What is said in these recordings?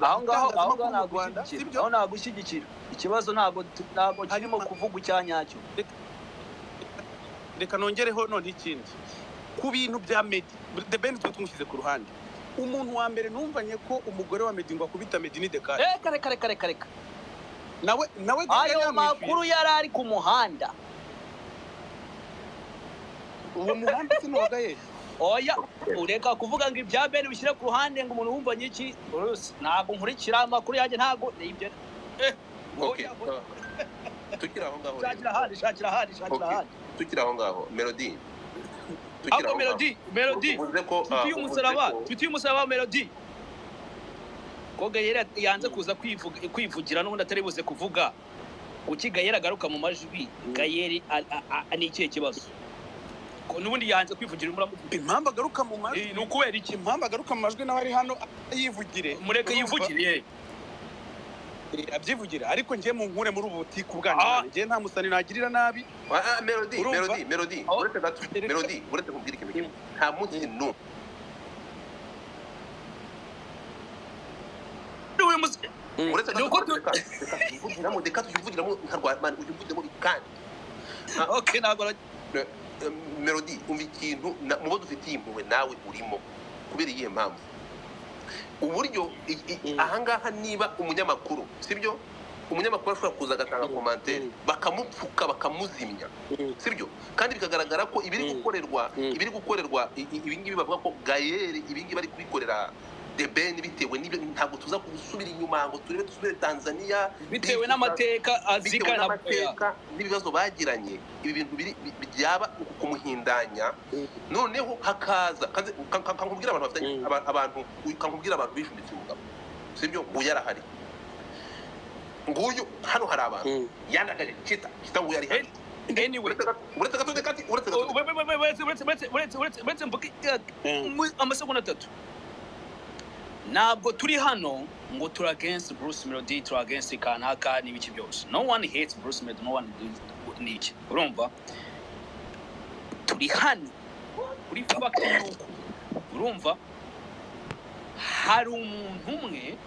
Gusuzugura Aho ngaho, aho itangazamakuru ngaho mu Rwanda, nagushyigikira. sibyo? Aho nagushyigikira. Ikibazo ntabwo kirimo Hanyuma- kuvuga icyanyacyo. Reka nongereho none ikindi ku bintu bya Meddy. The Ben twe tumushyize ku ruhande. Umuntu wa mbere numvanye ko umugore wa Meddy ngo akubita Meddy ni Dekate. Reka, reka, reka, reka, reka. Nawe Gael Ayo yamwishyuye. makuru yari ari ku muhanda. Uwo muhanda si n'uwa Gael. Oya, ureka kuvuga ngo ibya Ben bishyire ku ruhande, ngo umuntu wumvanye iki. Bruce, ntabwo nkurikira amakuru yanjye, ntabwo ibyo. Okay. Oya, oya. Tukiri aho ngaho rero. Shakira ahandi, shakira ahandi, shakira Okay. ahandi. Tukiri aho ngaho, Melody, tukiri Ahubwo aho ngaho. Melody, Melody, Uvuze ko nshuti uvuze y'umusaraba, ko nshuti y'umusaraba, Melody, ko Gayera yanze kuza kwivuga, kwivugira n'ubundi atari buze kuvuga, kuki Gayera agaruka mu majwi? Gayeri ni ikihe kibazo ko n'ubundi yanze kwivugira, muramuvuga? Impamvu agaruka mu majwi, Eh, ni ukubera iki? impamvu agaruka mu majwi, nawe ari hano yivugire. Mureke Urumva? yivugire. Abyivugire, ariko njye munkure muri ubu butiku bwanyu. Njye nta musani nagirira nabi. Melody. Urumva? Melody, Melody, Oh. uretse gato. Melody, uretse kubwira ikintu kimwe, nta munsi n'umwe Uyu uretse Ni gato. uko Reka tuyivugiramo, reka tuyivugiramo nka Rwanda ujya uvugiramo kandi. Okay, ntabwo Melody, umva ikintu mu bo dufitiye impuhwe nawe urimo. Kubera iyihe mpamvu? Uburyo ahangaha niba umunyamakuru, sibyo, umunyamakuru ashobora kuza agatanga commentaire, bakamupfuka, bakamuzimya, sibyo? Kandi bikagaragara ko ibiri gukorerwa, ibiri gukorerwa ibi ngibi bavuga ko Gayeri ibi ngibi bari kubikorera The Ben bitewe n'ibyo, ntabwo tuza gusubira inyuma ngo turebe, dusubire Tanzania. Bitewe n'amateka bitewe azika na n'amateka n'ibibazo bagiranye, ibi bintu biri byaba uku kumuhindanya. Noneho hakaza kankubwira abantu bafitanye abantu, kankubwira abantu bishumitse umugabo, sibyo? Nguyu arahari, nguyu hano hari abantu yandagaje Chita. Chita nguyu ari hano. Anyway. Uretse gato, uretse gato, reka uretse gato. Uretse, uretse, uretse, uretse, uretse, uretse mvuge amasegonda 3. Ntabwo turi hano ngo turi against Bruce Melody, turi against kanaka n'ibiki byose. No one hates Bruce Melody, no one n'iki. Urumva, turi hano kuri fact yuko, urumva, hari umuntu umwe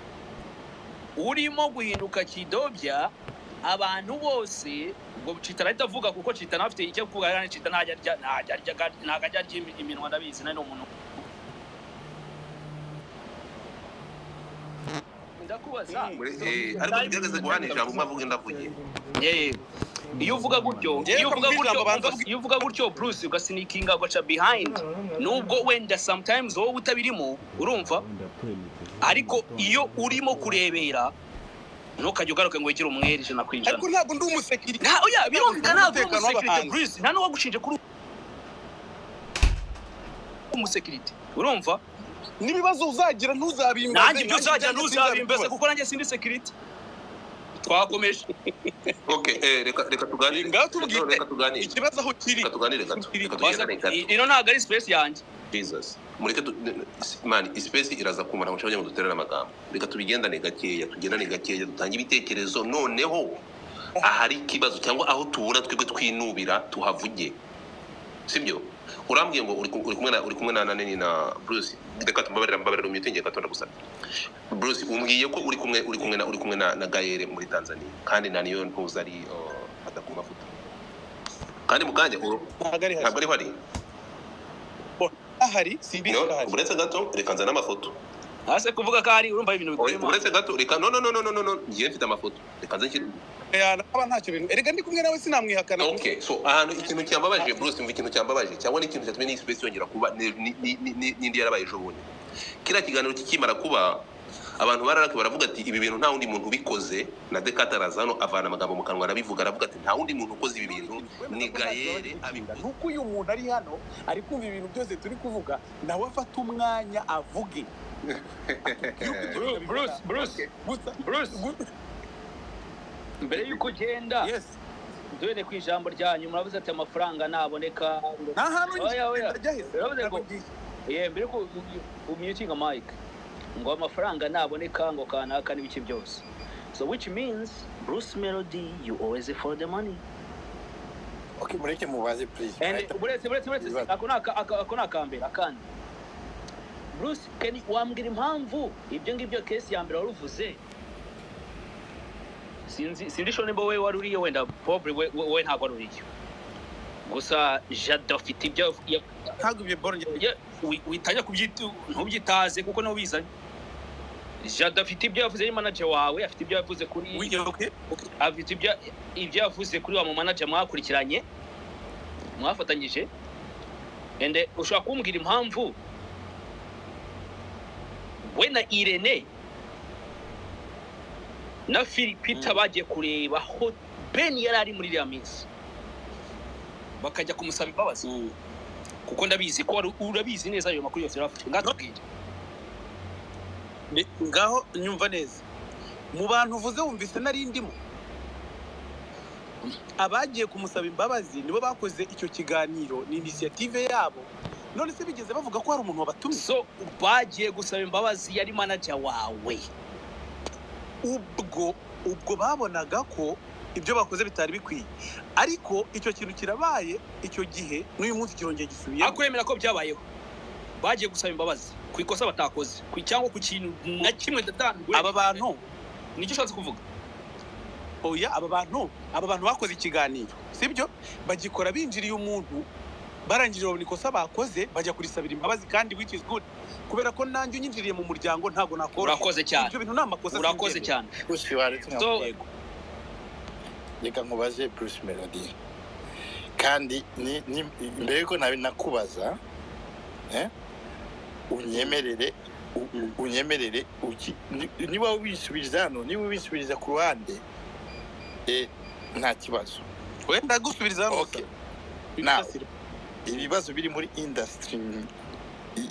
urimo guhinduka kidobya abantu bose. Ubwo Chita arahita avuga, kuko Chita nawe afite icyo kuvuga. Kandi Chita ntajya arya, ntajya arya, ntabwo ajya arya iminwa, ndabizi, nawe ni umuntu. Ndakubaza. Ariko tugerageze guhana ijambo, umwe avuge, ndavuge. Iyo uvuga gutyo, Njyewe iyo uvuga reka gutyo, mbwire ijambo, banza avuge. iyo uvuga gutyo, Bruce, ugasneakinga, ugaca behind, nubwo wenda sometimes wowe utabirimo, urumva, ariko iyo urimo kurebera ntukajya ugaruka ngo wigire umwere 100%. Ariko ntabwo ndi umusekirite. Nta, oya, birumvikana, ntabwo uri Umutekano umusekirite. w'abahanzi. Bruce, nta n'uwagushinje kuri umusekirite, urumva? N'ibibazo uzagira ntuzabimbaze. Nanjye ibyo uzagira ntuzabimbaze, kuko nanjye sindi sekirite. Twakomeje. Okay, reka tuganire. Ngaho tubwire. Reka tuganire. Ikibazo aho kiri. Reka tuganire gato, reka tugendane gato. Ino ntabwo ari space yanjye. Jesus, mureke man, space iraza kumara ngo ngo duterane amagambo. Reka tubigendane gakeya, tugendane gakeya, dutange ibitekerezo. Noneho ahari ikibazo cyangwa aho tubura twebwe twinubira tuhavuge, sibyo? Urambwiye ngo uri kumwe na nani, na Bruce. Reka tumbabarira, mbabarira umutenge gato, ndagusabye. Bruce, umbwiye ko uri kumwe na Gaël muri Tanzania, kandi na niyo ntuza ari fata ku mavuta, kandi mukanya Ntabwo ari ntabwo hari. ariho ari. Ahari simbizi No, ko ahari. uretse gato, reka nzane amafoto. Hasi kuvuga ko ari, urumva ibintu Oya, bikurimo. uretse gato, reka, no, no, no, no, no, no, no, ngiye mfite amafoto, reka nze nshyire. Aba ntacyo bintu, erega ndi kumwe nawe sinamwihakana. Okay, so ahantu ikintu cyambabaje, Bruce, umva ikintu cyambabaje cyangwa n'ikintu cyatumye n'iyi space yongera kuba n'indi yarabaye ejo bundi. Kiriya kiganiro kikimara kuba, abantu bararaka, baravuga ati ibi bintu nta wundi muntu ubikoze. Na Dekate araza hano avana amagambo mu kanwa, arabivuga, aravuga ati nta wundi muntu ukoze ibi bintu, ni Gaël abikoze. Nuko uyu muntu ari hano ari kumva ibintu byose turi kuvuga, nawe afata umwanya avuge. Bruce, Bruce, Gusa Bruce, mbere yuko ugenda, yes. duhere ku ijambo ryanyu. Muravuze ati amafaranga naboneka. Nta hantu Oya, oya. njya heza. Uravuze ngo ye mbere ko umutinga mic, ngo amafaranga naboneka, ngo kanaka n'ibiki byose, so which means Bruce Melody, you always for the money. Okay, mureke mubaze, please. And buretse, buretse, buretse. Ibibazo. Ako ni akambere. Akandi, Bruce Kenny, wambwira impamvu ibyo ngibyo case ya mbere wari uvuze? Sinzi, sindi sure nimba wowe wari uriyo, wenda probably we ntabwo wari uriyo. Gusa Jado afite ibyo Ntabwo ibyo boro witajya kubyita, ntubyitaze kuko nawe ubizanye. Jado afite ibyo yavuze, ari manager wawe, afite ibyo yavuze kuri Okay. afite ibyo yavuze kuri wa mu manager mwakurikiranye, mwafatanyije. Ende ushobora kumbwira impamvu we na Irene na Philipita bagiye kureba aho Ben yari ari muri iriya minsi, bakajya kumusaba imbabazi? Kuko ndabizi ko urabizi neza ayo makuru yose urafite, ngatubwire. Ngaho nyumva neza, mu bantu uvuze wumvise nari ndimo. Abagiye kumusaba imbabazi nibo bakoze icyo kiganiro, ni initiative yabo. None se bigeze bavuga ko hari umuntu wabatumye? So bagiye gusaba imbabazi yari manager wawe? Ubwo babonaga ko ibyo bakoze bitari bikwiye, ariko icyo kintu kirabaye icyo gihe, n'uyu munsi kirongeye gisubiye. Ariko uremera ko byabayeho, bagiye gusaba imbabazi ku ikosa batakoze, cyangwa ku kintu na kimwe datangure? Aba bantu Nicyo ushatse kuvuga? Oya, aba bantu bakoze ikiganiro, sibyo? Bagikora binjiriye umuntu, barangije babona ikosa bakoze, bajya kurisabira imbabazi, kandi which is good, kubera ko nanjye unyinjiriye mu muryango ntabwo nakoroha. Urakoze cyane. Ibyo bintu ni amakosa. Urakoze simbyemera. cyane. Bruce, waretse So Yego. Reka nkubaze, Bruce Melody, kandi ni mbere yuko nabi nakubaza, unyemerere unyemerere niba wisubiriza hano, niba wisubiriza ku ruhande, nta kibazo. Wenda gusubiriza hano. Okay. Now, ibibazo biri muri industry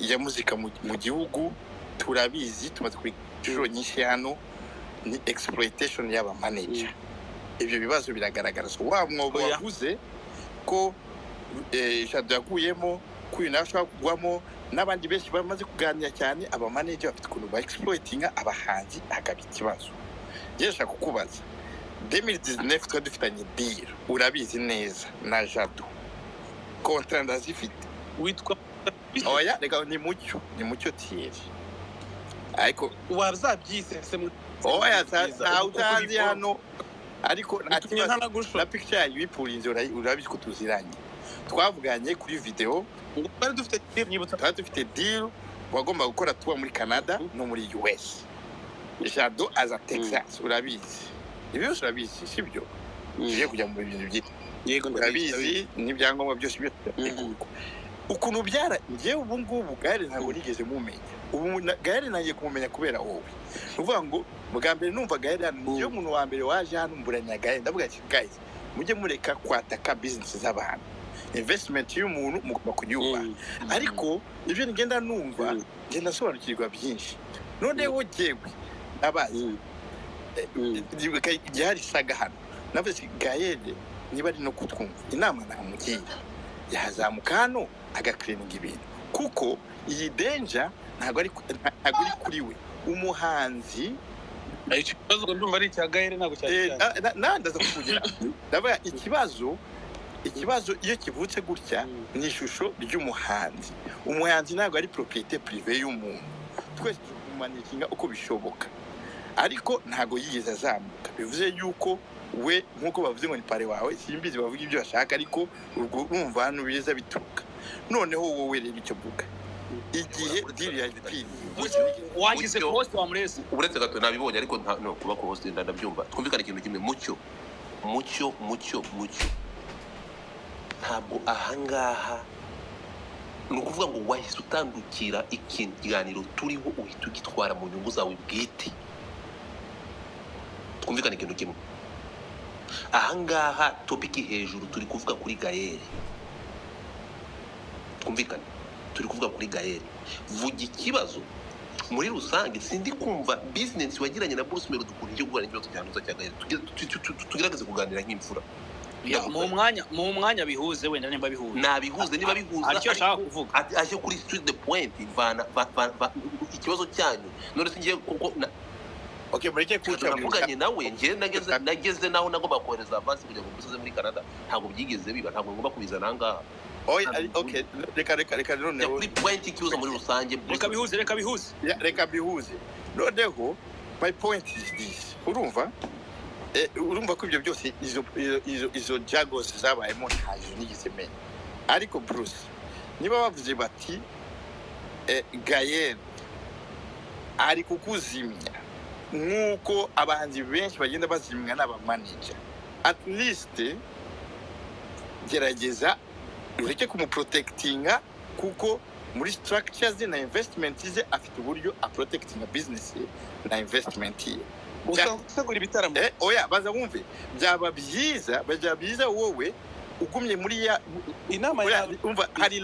ya muzika mu gihugu turabizi, tumaze kubiga inshuro nyinshi hano, ni exploitation y'aba manager. Ibyo bibazo biragaragara. So wa mwobo Oya. wavuze ko Jado yaguyemo, ko uyu nawe ashobora kugwamo, n'abandi benshi bamaze kuganira cyane, aba manager bafite ukuntu ba exploitinga abahanzi, hakaba ikibazo. Njye ndashaka kukubaza, 2019 twari dufitanye deal, urabizi neza, na Jado, contrat ndazifite. Witwa? Oya, reka, ni Mucyo Thierry, ariko Wazabyise se? Oya, ntawe utazi hano, ariko nta Utumye kibazo. ntanagusha. Na picture yayo ipurinze, urabizi ko tuziranye, twavuganye kuri video. Ngo twari dufite, nyibutsa. Twari dufite deal, wagomba gukora tuba muri Canada no muri US, Jado aza Texas. Urabizi, ibi byose urabizi, sibyo? Tugiye kujya mu bintu byinshi. Yego, ndabizi. Urabizi n'ibyangombwa byose byose. Ukuntu byara, njyewe ubu ngubu Gael ntabwo nigeze mumenya. Ubu Gael nagiye kumumenya kubera wowe. Ni ukuvuga ngo bwa mbere numva Gael hano, niyo muntu wa mbere waje hano mburanya Gael, ndavuga ati: "Guys, mujye mureka kwataka business z'abantu, investment y'umuntu mugomba kuyubaha." Ariko ibyo ngenda numva, ngenda nsobanukirwa byinshi. Noneho jyewe abazi ndibuka igihe hari saga hano, navuze ati: "Gael niba ari no kutwumva, inama namugira, yazamuka hano agaclearinga ibintu, kuko iyi danger ntabwo iri kuri we umuhanzi." Icyo kibazo ndumva ari icya Gael, ntabwo cyari icyanjye. Ndaza kukugira, ndavuga ikibazo iyo kivutse gutya ni ishusho ry'umuhanzi. Umuhanzi ntabwo ari propriété privée y'umuntu. Twese tumumanaginga uko bishoboka, ariko ntabwo yigeze azamuka. Bivuze yuko we, nk'uko bavuze ngo ni parrain wawe, simbizi, bavuga ibyo bashaka, ariko urwo urumva hano biza bituruka. Noneho wowe rero icyo mvuga, igihe deal yapfiriye Wagize Mucyo. post wamureze. Uretse gato, nabibonye, ariko no kuba ku host ndabyumva. Twumvikane ikintu kimwe, Mucyo, Mucyo, Mucyo, Mucyo, ntabwo ahangaha ni ukuvuga ngo wahise utandukira ikiganiro turiho, uhita ugitwara mu nyungu zawe bwite. Twumvikane ikintu kimwe, ahangaha topic hejuru turi kuvuga kuri Gael. Twumvikane, turi kuvuga kuri Gael. Vuga ikibazo muri rusange. Sindi kumva business wagiranye na Bruce Melody, ukuntu ijya guhura n'ikibazo cya Ntuza cya Gael. Tugerageze kuganira nk'imfura. Ya, mu mwanya bihuze wenda nimba bihuze. Nabihuze niba bihuza. Hari icyo ashaka Ariko kuvuga. Aje kuri straight the point, vana ikibazo cyanyu. None se ngiye kuko Okay, mureke kuca mu navuganye nawe, njye nageze naho nagomba kohereza avance kugira ngo Bruce aze muri Canada, ntabwo byigeze biba. Ntabwo ngomba kubizana ahangaha. Oya, okay, reka reka reka Jya noneho. kuri point y'ikibazo muri rusange, Bruce. Reka bihuze, reka bihuze. Ya, reka bihuze. Noneho my point is this: urumva, urumva ko ibyo byose, izo jagos zabayemo, ntazo nigeze menya. Ariko Bruce, niba bavuze bati Gael ari kukuzimya nk'uko abahanzi benshi bagenda bazimwa n'abamanager, at least gerageza ureke kumuprotectinga, kuko muri structure ze na investment ze afite uburyo aprotectinga business ye na investment ye. Usanzwe utegura ibitaramo. Oya, baza wumve, byaba byiza wowe ugumye muri ya Inama Oya, yawe. umva, hari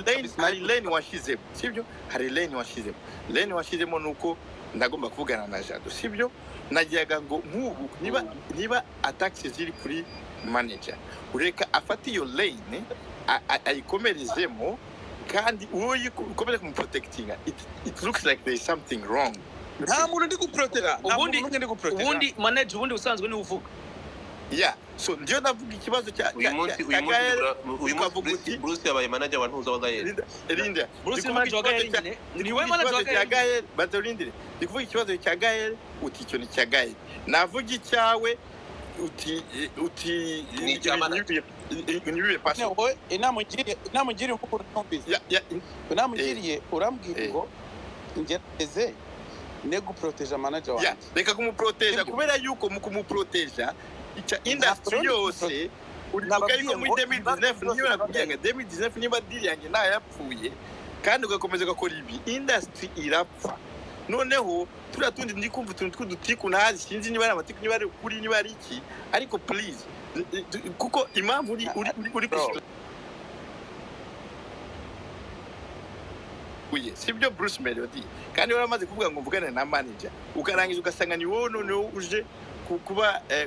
lane washyizemo, sibyo? Hari lane washyizemo. Lane washyizemo ni uko ndagomba kuvugana na Jado, sibyo? Nagiraga ngo nk'ubu niba attacks ziri kuri manager, ureka afate iyo lane ayikomerezemo, kandi wowe ukomeze kumuprotectinga, it looks like there is something wrong. Nta muntu ndi guprotera, nta muntu n'umwe ndi guprotera. Ubundi manager, ubundi ubusanzwe niwe uvuga. Yeah, so ndiyo navuga ikibazo cya Uyu munsi cya uyu munsi Gael. Uyu munsi Ukavuga Bruce, uti Bruce yabaye manager wa Ntuza wa Gael. Linda, Linda, Bruce ndi ni manager wa kuvuga Gael ikibazo nyine. ndi Ni we kuvuga manager wa ikibazo cya Gael. Gael, batarindire. Ndi kuvuga ikibazo cya Gael, uti icyo ni cya Gael. Navuga icyawe, uti Ni icya manager. Nibibe passion. Wowe inama ungiriye nk'uko numvise, Ya, inama ungiriye, urambwira Eh. ngo ngerageze ne guproteja manager ya, wanjye. reka kumuproteja. Sibyo? Kubera yuko mu kumuproteja icya industry Ntabwo yose uribuka Nababwiye yuko muri ngo 2019, niba nakubwiraga 2019, niba deal yanjye ntayapfuye kandi ugakomeza ugakora ibi, industry irapfa. Noneho turiya tundi ndi kumva utuntu tw'udutiku ntazi, sinzi niba ari amatiku, niba ari ukuri, niba ari iki, ariko please, kuko impamvu uri Bro. Uye, sibyo, Bruce Melody, kandi waramaze kuvuga ngo mvugane na manager, ukarangiza ugasanga ni wowe noneho uje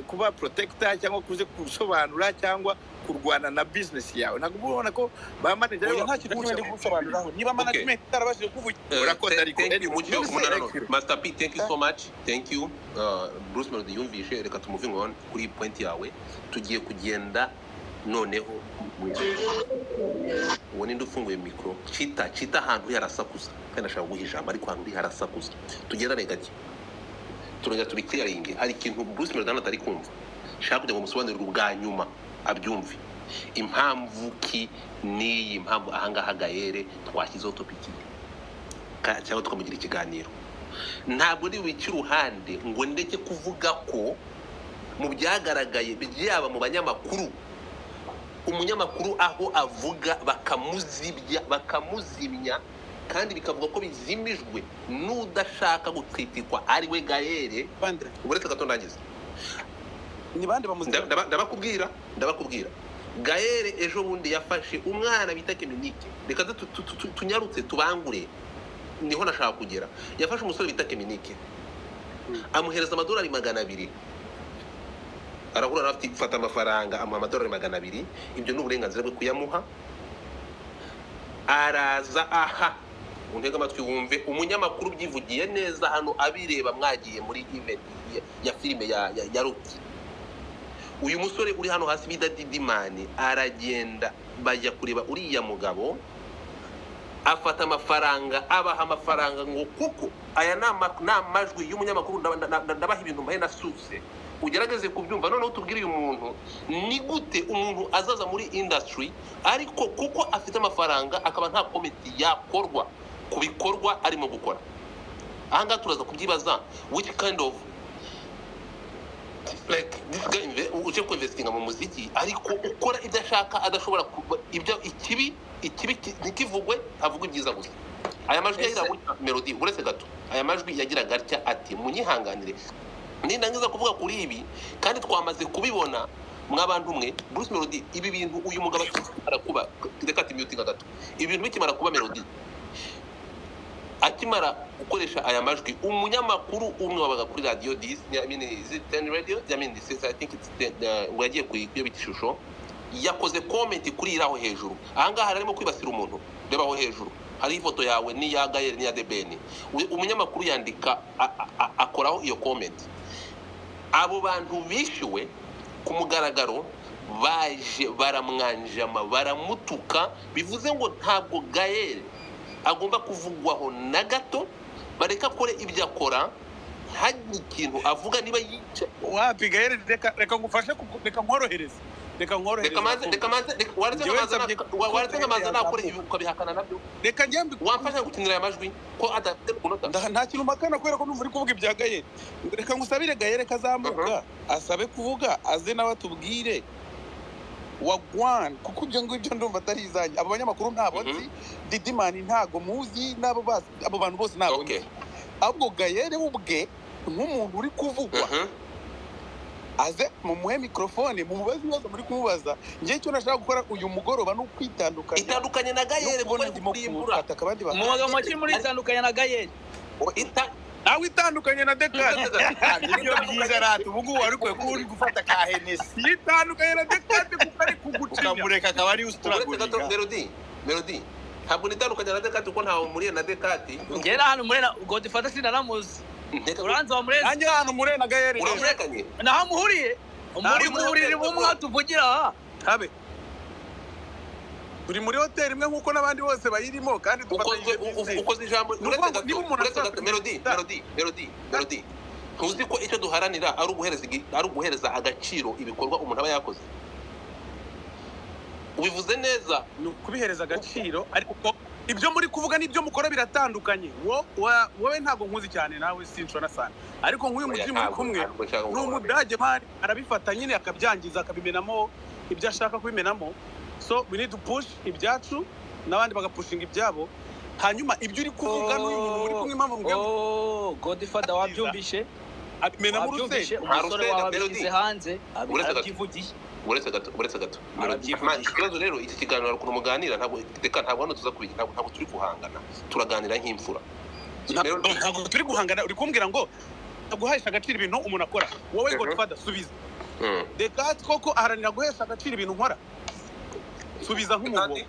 kuba protector cyangwa kuze gusobanura cyangwa kurwana na business yawe. Ntabwo uba ubona ko ba manager Oya, nta kintu na kimwe ndi gusobanuraho niba management itarabashije kuvugira. Urakoze, ariko Thank you, Mucyo. None se- No, no, no. Master P, thank you so much, thank you. Bruce Melody yumvishe, reka tumuve on kuri point yawe. Tugiye kugenda noneho. Uwo ninde ufunguye mikoro? Cita, cita, ahantu uri harasakuza kandi ashaka guha ijambo, ariko ahantu uri harasakuza. Tugendane gake, turongera tubiclearinge. Hari ikintu Bruce Melody hano atari kumva, shaka kugira ngo musobanurire ubwa nyuma abyumve. Impamvu ki n'iyi mpamvu ahangaha Gael twashyizeho topic cyangwa tukamugira ikiganiro, ntabwo ari wica iruhande ngo ndeke kuvuga ko mu byagaragaye byaba mu banyamakuru, umunyamakuru aho avuga bakamuzibya, bakamuzimya, kandi bikavuga ko bizimijwe n'udashaka gutwitikwa ari we Gael. Bande? Uretse gato ndangiza. Ni bande bamuzimya? Ndabakubwira. Gael ejo bundi yafashe umwana bita Keminike. Reka tunyarutse tubangure, niho nashaka kugera. Yafashe umusore bita Keminike, amuhereza amadolari 200, arahura nawe afite fata amafaranga, amuha amadolari 200. Ibyo ni uburenganzira bwe kuyamuha. Araza aha, untege amatwi wumve, umunyamakuru ubyivugiye neza hano abireba, mwagiye muri event ya filime ya Rocky. Uyu musore uri hano hasi bita Didimani aragenda, bajya kureba uriya mugabo, afata amafaranga, abaha amafaranga ngo kuko aya ni amajwi y'umunyamakuru. Ndabaha ibintu mbahe na source, ugerageze kubyumva. Noneho tubwire uyu muntu, ni gute umuntu azaza muri industry ariko kuko afite amafaranga akaba nta comment yakorwa ku bikorwa arimo gukora? Ahangaha turaza kubyibaza, which kind of, like, this guy uje kuinvestinga mu muziki ariko ukora ibyo ashaka, adashobora kuba ibyo ikibi ntikivugwe, havugwe ibyiza gusa. Aya majwi yagira gutya, Melody, uretse gato, aya majwi yagiraga atya ati: "Munyihanganire nindangiza kuvuga kuri ibi kandi twamaze kubibona mwabantu mwe." Bruce Melody, ibi bintu uyu mugabo akimara kuba, reka ati mutinga gato, ibi bintu bikimara kuba, Melody akimara gukoresha aya majwi, umunyamakuru umwe wabaga kuri radiyo 10, I mean, is it 10 radio? I mean, this is, I think it's 10, ngo yagiye ku iyo bita ishusho, yakoze comment kuri iri aho hejuru. Ahangaha harimo kwibasira umuntu. Reba aho hejuru hariho ifoto yawe n'iya Gael n'iya Debeni. Umunyamakuru yandika akoraho iyo comment. Abo bantu bishyuwe. Ku mugaragaro baje baramwanjama, baramutuka, bivuze ngo ntabwo Gael agomba kuvugwaho na gato. Bareka akore ibyo akora, ntagire ikintu avuga niba yica. Wapi Gael, reka ngufashe, reka nkorohereze, reka nkorohereze. Reka maze, reka maze, waretse Njyewe nkamaza nsabye waretse ko nkamaza Gael nakora yazamuka. ibi ukabihakana nabyo. Reka njye Wamfasha gukinira aya majwi ko adafite umunota. Nta kintu mpakana kubera ko numva uri kuvuga ibya Gael. Reka ngusabire Gael kazamuka asabe kuvuga, aze nawe atubwire wagwan, kuko ibyo ngibyo ndumva atari izanjye. Abo banyamakuru ntabwo nzi, Didimani ntago muzi, n'abo bazi, abo bantu bose ntabwo nzi. Ahubwo Gael we ubwe nk'umuntu uri kuvugwa, aze mumuhe mikorofone, mumubaze ibibazo muri kumubaza. Njye icyo nashaka gukora uyu mugoroba ni ukwitandukanya Itandukanye na no Gael kuko kubona ari ndimo kurimbura. kwataka abandi bantu. Mu magambo make, muri itandukanye na Gael. Nawe itandukanye na Dekate. Nibyo byiza rata, ubu ngubu wari ukwiye kuba uri gufata ka Hennessy. Yitandukanye na Dekate kuko ari kugucinya. Ukamureka akaba ariwe Uretse gato. usituragurika. Melody, ntabwo nitandukanye na Dekati kuko ntawe muriye na Dekati. Ngera hano muri na Godfather sinaramuzi. Uranza wa murezi. Nanjye hano mure na Gael rero. Uramurekanye. Naho muhuriye muri Ntabwo mu buriri bumwe tuvugira aha. Habe turi muri hoteli imwe nk'uko n'abandi bose bayirimo kandi Ukozwe dufatanyije business. ukoze ijambo. Ni Uretse ukuvuga ngo gato, niba umuntu uretse ashaka gato, Melody, Melody, Melody, Melody, ntuzi ko icyo duharanira ari uguhereza ari uguhereza agaciro ibikorwa umuntu aba yakoze? Ubivuze neza. Ni ukubihereza agaciro, ariko ibyo muri kuvuga n'ibyo mukora biratandukanye. Wowe ntabwo nkuzi cyane, nawe sinshona sana, ariko nk'uyu Oya, mujyi muri ntabwo kumwe ntabwo nshaka ni ngo umudage man, arabifata nyine akabyangiza, akabimenamo ibyo ashaka kubimenamo. So we need to push ibyacu n'abandi bagapushinga ibyabo. Hanyuma ibyo uri kuvuga n'uyu muntu muri kumwe, impamvu mbwiye ngo Oh, Godfather, wabyumvishe? abimenamo Wabyumvishe? urusenda. Nta Umusore rusenda, wawe Melody. abishyize hanze, Uretse gato. arabyivugiye. Uretse gato, uretse gato, Melody. Arabyivugiye. Man, ikibazo rero, iki kiganiro hari ukuntu muganira, ntabwo, reka, ntabwo hano tuza kubigira, ntabwo turi guhangana, turaganira nk'imfura. Melody. Ntabwo turi guhangana. Uri kumbwira ngo guhesha agaciro ibintu umuntu akora. Wowe Godfather, subiza. Descartes koko aharanira guhesha agaciro ibintu nkora? Subiza nk'umuntu wowe.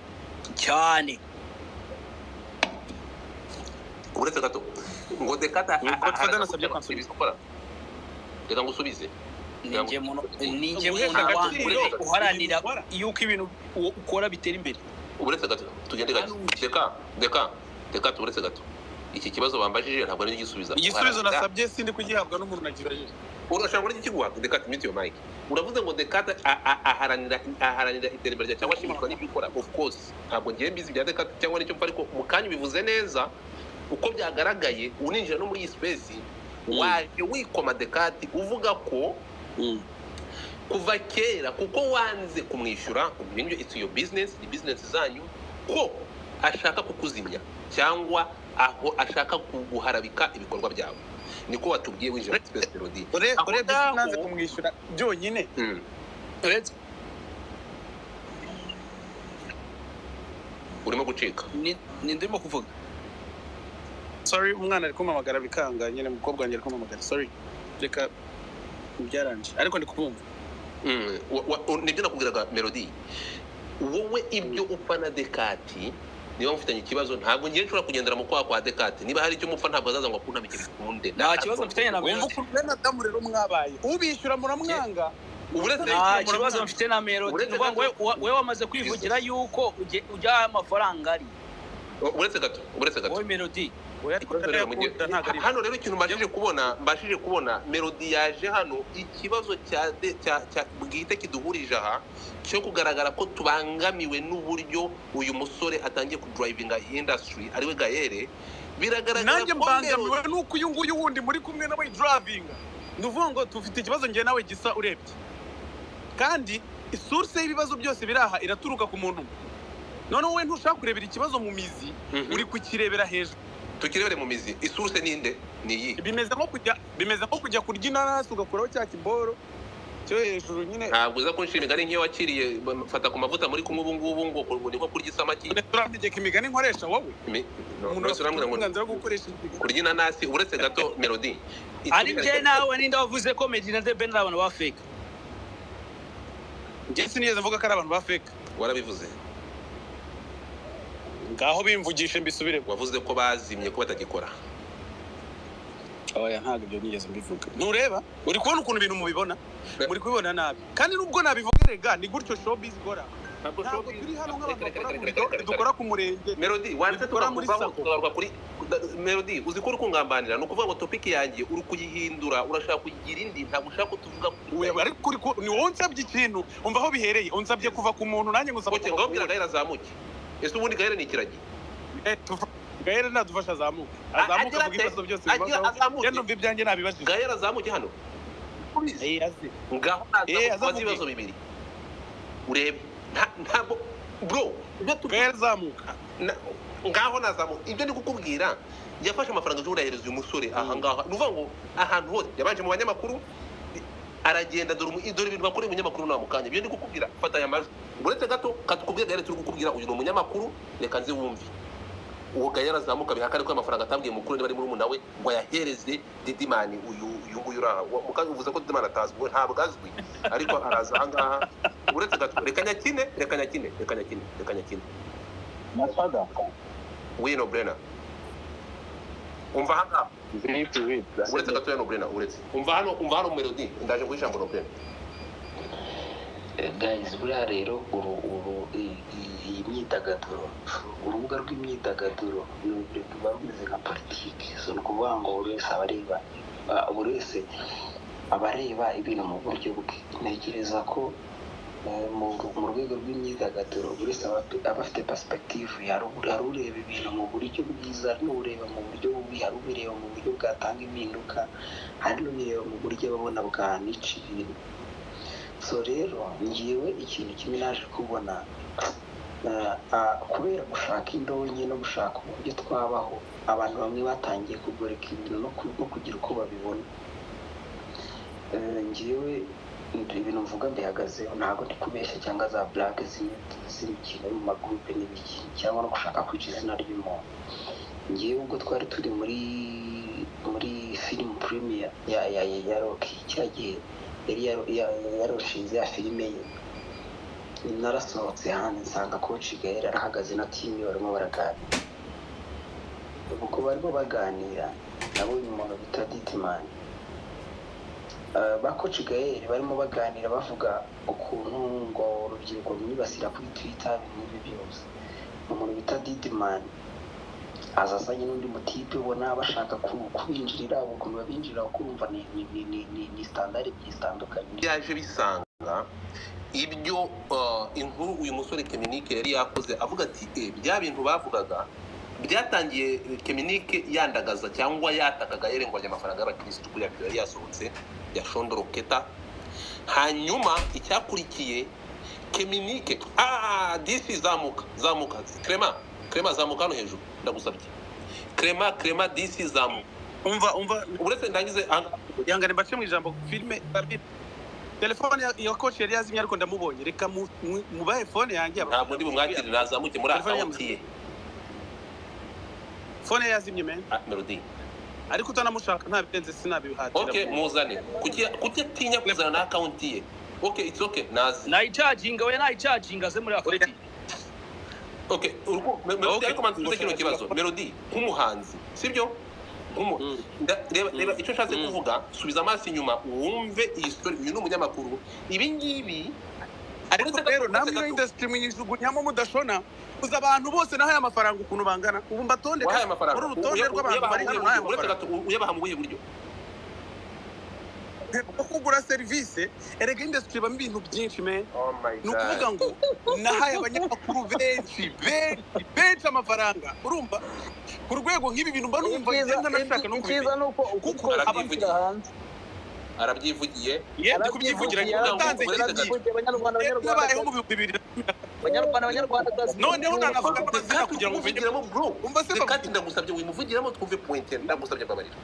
Cyane. Uretse gato, ngo Dekata Godfather nasabye ko ansubiza. ukora, reka ngusubize. Ninjye Guhesha muntu wa agaciro mbere uharanira ibintu ukora. yuko ibintu ukora bitera imbere. Uretse gato, tugende gake. Reka, reka, reka, uretse gato, iki kibazo bambajije ntabwo ari igisubiza. Igisubizo nasabye sindi kugihabwa n'umuntu nagibajije. Urashaka ngo kiguha Dekata? Mute your mic. Uravuze ngo Dekata aharanira iterambere ryawe cyangwa ashimishwa n'ibyo ukora. Of course ntabwo ngiye mbizi ibya Dekata cyangwa nicyo mpfa, ariko mu kanya ubivuze neza uko byagaragaye uninjira no muri iyi space, waje wikoma Dekati, uvuga ko kuva kera kuko wanze kumwishyura ibintu, it's your business, ni business zanyu, ko ashaka kukuzimya cyangwa aho ashaka kuguharabika ibikorwa byawe. Niko watubwiye winjira muri space, Melody. Aho Urebye ngaho- sinanze kumwishyura byonyine. Uretse Urimo gucika. Ni ndimo kuvuga. Sorry, umwana ari kumpamagara bikanga nyine, umukobwa wanjye ari kumpamagara, sorry. Reka byaranje, ariko ndi kubumva. Nibyo nakubwiraga, Melody. Wowe ibyo upfa na Dekati, niba mufitanye ikibazo, ntabwo ngiye nshobora kugendera mu kwaha kwa Dekati. Niba hari icyo mupfa, ntabwo azaza ngo akunamike bikunde. Nta kibazo mfitanye na Wumva Melody. ukuntu bene Adamu rero mwabaye ubishyura muramwanga. Uretse Nta kibazo mfite na Melody. Uretse Ni ukuvuga ngo gato. we wamaze kwivugira yuko ujya aho amafaranga ari. Uretse gato, uretse gato. Wowe Melody. Oya, ariko Ikibazo rero ndayakunda, ntabwo ari hano rero ikintu mbashije kubona, Melody yaje hano, ikibazo cya bwite kiduhurije aha cyo kugaragara ko tubangamiwe n'uburyo uyu musore atangiye kudrivinga industry, ariwe Gael, biragaragara Nanjye ko mbangamiwe Melody nuko uyu nguyu wundi muri kumwe nawe dravinga. Ni ukuvuga ngo tufite ikibazo njye nawe gisa urebye, kandi isource y'ibibazo byose biri aha iraturuka ku muntu umwe. Noneho wowe ntushaka kurebera ikibazo mu mizi, uri kukirebera hejuru. Tukirebere mu mizi, isource ninde? Ni iyi. Bimeze nko kujya kurya inanasi ugakuraho cya kiboro cyo hejuru nyine. Ntabwo uza kunshira imigani nk'iyo wakiriye fata ku mavuta muri kumwe ubu ngubu ngo ni nko kurya isamaki. Urategeka imigani nkoresha wowe? Umuntu Uretse afite urambwira ngo uburenganzira bwo gukoresha imigani. Kurya inanasi. Uretse gato, Melody. Ari njye nawe, ninde wavuze ko Meddy na The Ben ari abantu ba fake? Njye sinigeze mvuga ko ari abantu ba fake. Warabivuze. Ngaho bimvugishe mbisubiremo. Wavuze ko bazimye, ko batagikora. Oya, ntabwo ibyo nigeze mbivuga. Ntureba, uri kubona ukuntu ibintu mubibona, muri kubibona nabi. Kandi nubwo nabivuga, rega ni gutyo showbiz ikora. Ntabwo Ntabwo showbiz. turi hano Reka, nk'abantu reka, bakora reka, mu reka, biro, reka, reka. dukora ku murenge. Melody, wanditse Dukora muri tukakuvaho, SACCO. tukagaruka kuri Melody. Uzi ko uri kungambanira? Ni ukuvuga ngo topic yanjye uri kuyihindura, urashaka kuyigira indi, ntabwo ushaka ko tuvuga kuri Oya, ariko ni wowe unsabye ikintu. Umva aho bihereye, unsabye kuva ku muntu, nanjye ngusaba Okay, kuva ngaho ku bwira wundi. Gael azamuke. Ese ubundi Gael ni ikiragi? Gael nadufasha azamuke, azamuke Agira avuga ate? ibibazo byose Agira bibazaho. azamuke. Njye numva ibyanjye nabibajije. Gael azamuke hano. Aze. Ngaho nazamuke Azamuke. ubaze ibibazo bibiri urebe. Ntabwo bro, ibyo Gael, zamuka. Ngaho nazamuka. Ibyo ndi kukubwira, yafashe amafaranga ejo bundi ahereza uyu musore aha ngaha. Ni ukuvuga ngo ahantu hose yabanje mu banyamakuru, aragenda. Dore ibintu bakoreye umunyamakuru nawe mu kanya. Ibyo ndi kukubwira, fata aya majwi. Uretse gato katukubwira, Gael, turi kukubwira, uyu ni umunyamakuru. Reka nze wumve uwo Gael azamuka bihakane ko amafaranga atabwiye mukuru, niba ari murumuna we, ngo ayahereze Didimani. Uyu nguyu uri aha. Mukanya uvuze ko Didimani atazwi, we ntabwo azwi, ariko araza aha ngaha. Uretse gato, reka nyakine, reka nyakine, reka nyakine, reka nyakine. Masada. Oui, no brena, umva aha ngaha. Vipi vipi? Uretse gatoya, no brena, uretse umva hano, umva hano. Melody, ndaje guha ijambo, no brena. Guys, buriya rero uru uru iyi myidagaduro, urubuga rw'imyidagaduro ruba rumeze nka politiki. So ni ukuvuga ngo buri wese aba areba, buri wese aba areba ibintu mu buryo bwe. Ntekereza ko mu rwego rw'imyidagaduro buri wese aba afite perspective. Hari ureba ibintu mu buryo bwiza, hari n'ureba mu buryo bubi, hari ubireba mu buryo bwatanga impinduka, hari n'ubireba mu buryo ababona bwanica ibintu. So rero ngewe ikintu kimwe naje kubona, kubera gushaka indonke no gushaka uburyo twabaho, abantu bamwe batangiye kugoreka ibintu no kugira uko babibona. Ngewe ibintu mvuga mbihagazeho, ntabwo ndi kubeshya cyangwa za blague z'imikino yo mu magurupe n'ibiki, cyangwa no gushaka kwica izina ry'umuntu. Ngewe ubwo twari turi muri film premiere ya Rocky, cya gihe yari yarushinze ya filime ye, narasohotse hanze nsanga Coach Gael arahagaze na team barimo baraganira. Ubwo barimo baganira, nabonye umuntu bita Didimani, ba Coach Gael barimo baganira, bavuga ukuntu ngo urubyiruko rwibasira kuri Twitter, ibintu nk'ibyo byose. Umuntu bita Didimani aza azanye n'undi mutipe, ubona bashaka kubinjirira. Ukuntu babinjirira, ukumva ni standard ebyiri zitandukanye. Byaje bisanga ibyo inkuru uyu musore Keminike yari yakoze, avuga ati bya bintu bavugaga byatangiye Keminike yandagaza cyangwa yatakaga yerengwanya amafaranga y'abakirisitu kuri yari yasohotse ya Shondoroketa. Hanyuma icyakurikiye, Keminike, disi, zamuka, zamuka. Krema, Krema, zamuka hano hejuru, ndagusabye. Krema, Krema, disi, zamuka. Umva, umva. Uretse ndangize aha. Ihangane mbace mu ijambo. Filime, telefone ya coach yari yazimye, ariko ndamubonye. Reka mubahe phone yanjye. Ntabwo ndi bumwakire, nazamuke muri Telefone account ye. Phone ye yazimye, man. Ah, Melody. Ariko utanamushaka nta birenze, sinabihatira. Okay, muzane. Kuki atinya kuzana na account ye? Okay, it's okay, nazi. Nayicaginga we, nayicaginga aze muri account. Okay, Melody, Okay. ariko manzi usubize kino kibazo. Melody, nk'umuhanzi, sibyo? Reba, reba icyo nshatse kuvuga. Subiza amaso inyuma wumve iyi story. Uyu ni umunyamakuru, ibi ngibi. Ariko Uretse gato, rero uretse namwe ino gato. industry muyijugunyamo mudashona. Uzi abantu bose nahaye amafaranga ukuntu bangana? Ubu mbatondeka Wahaye amafaranga? muri urutonde rw'abantu Uyabaha bari mu hano buhe nahaye buryo? Uretse amafaranga gato, uyabaha mu buhe buryo? Bwo kugura serivisi. Erega industry ibamo ibintu byinshi, man. Oh my. Ni ukuvuga ngo nahaye abanyamakuru benshi, benshi, benshi amafaranga. Urumva, ku rwego nk'ibi bintu mba numva Icyiza ngenda nashaka no icyiza kubimenya ni uko kuko ukuri kose Arabyivugiye. gushyira hanze. Arabyivugiye. Ye, ndi kubyivugira. Arabyivugiye. Natanze Uretse iki gato. Arabyivugiye, abanyarwanda, nabayeho abanyarwandakazi, mu 2000. abanyarwanda, abanyarwandakazi. Noneho nanavuga n'amazina Reka kugira ngo umenye. tumuvugiremo, bro. Umva se Reka, bavuga. ndagusabye wimuvugiremo, twumve point. Ndagusabye, mbabarira,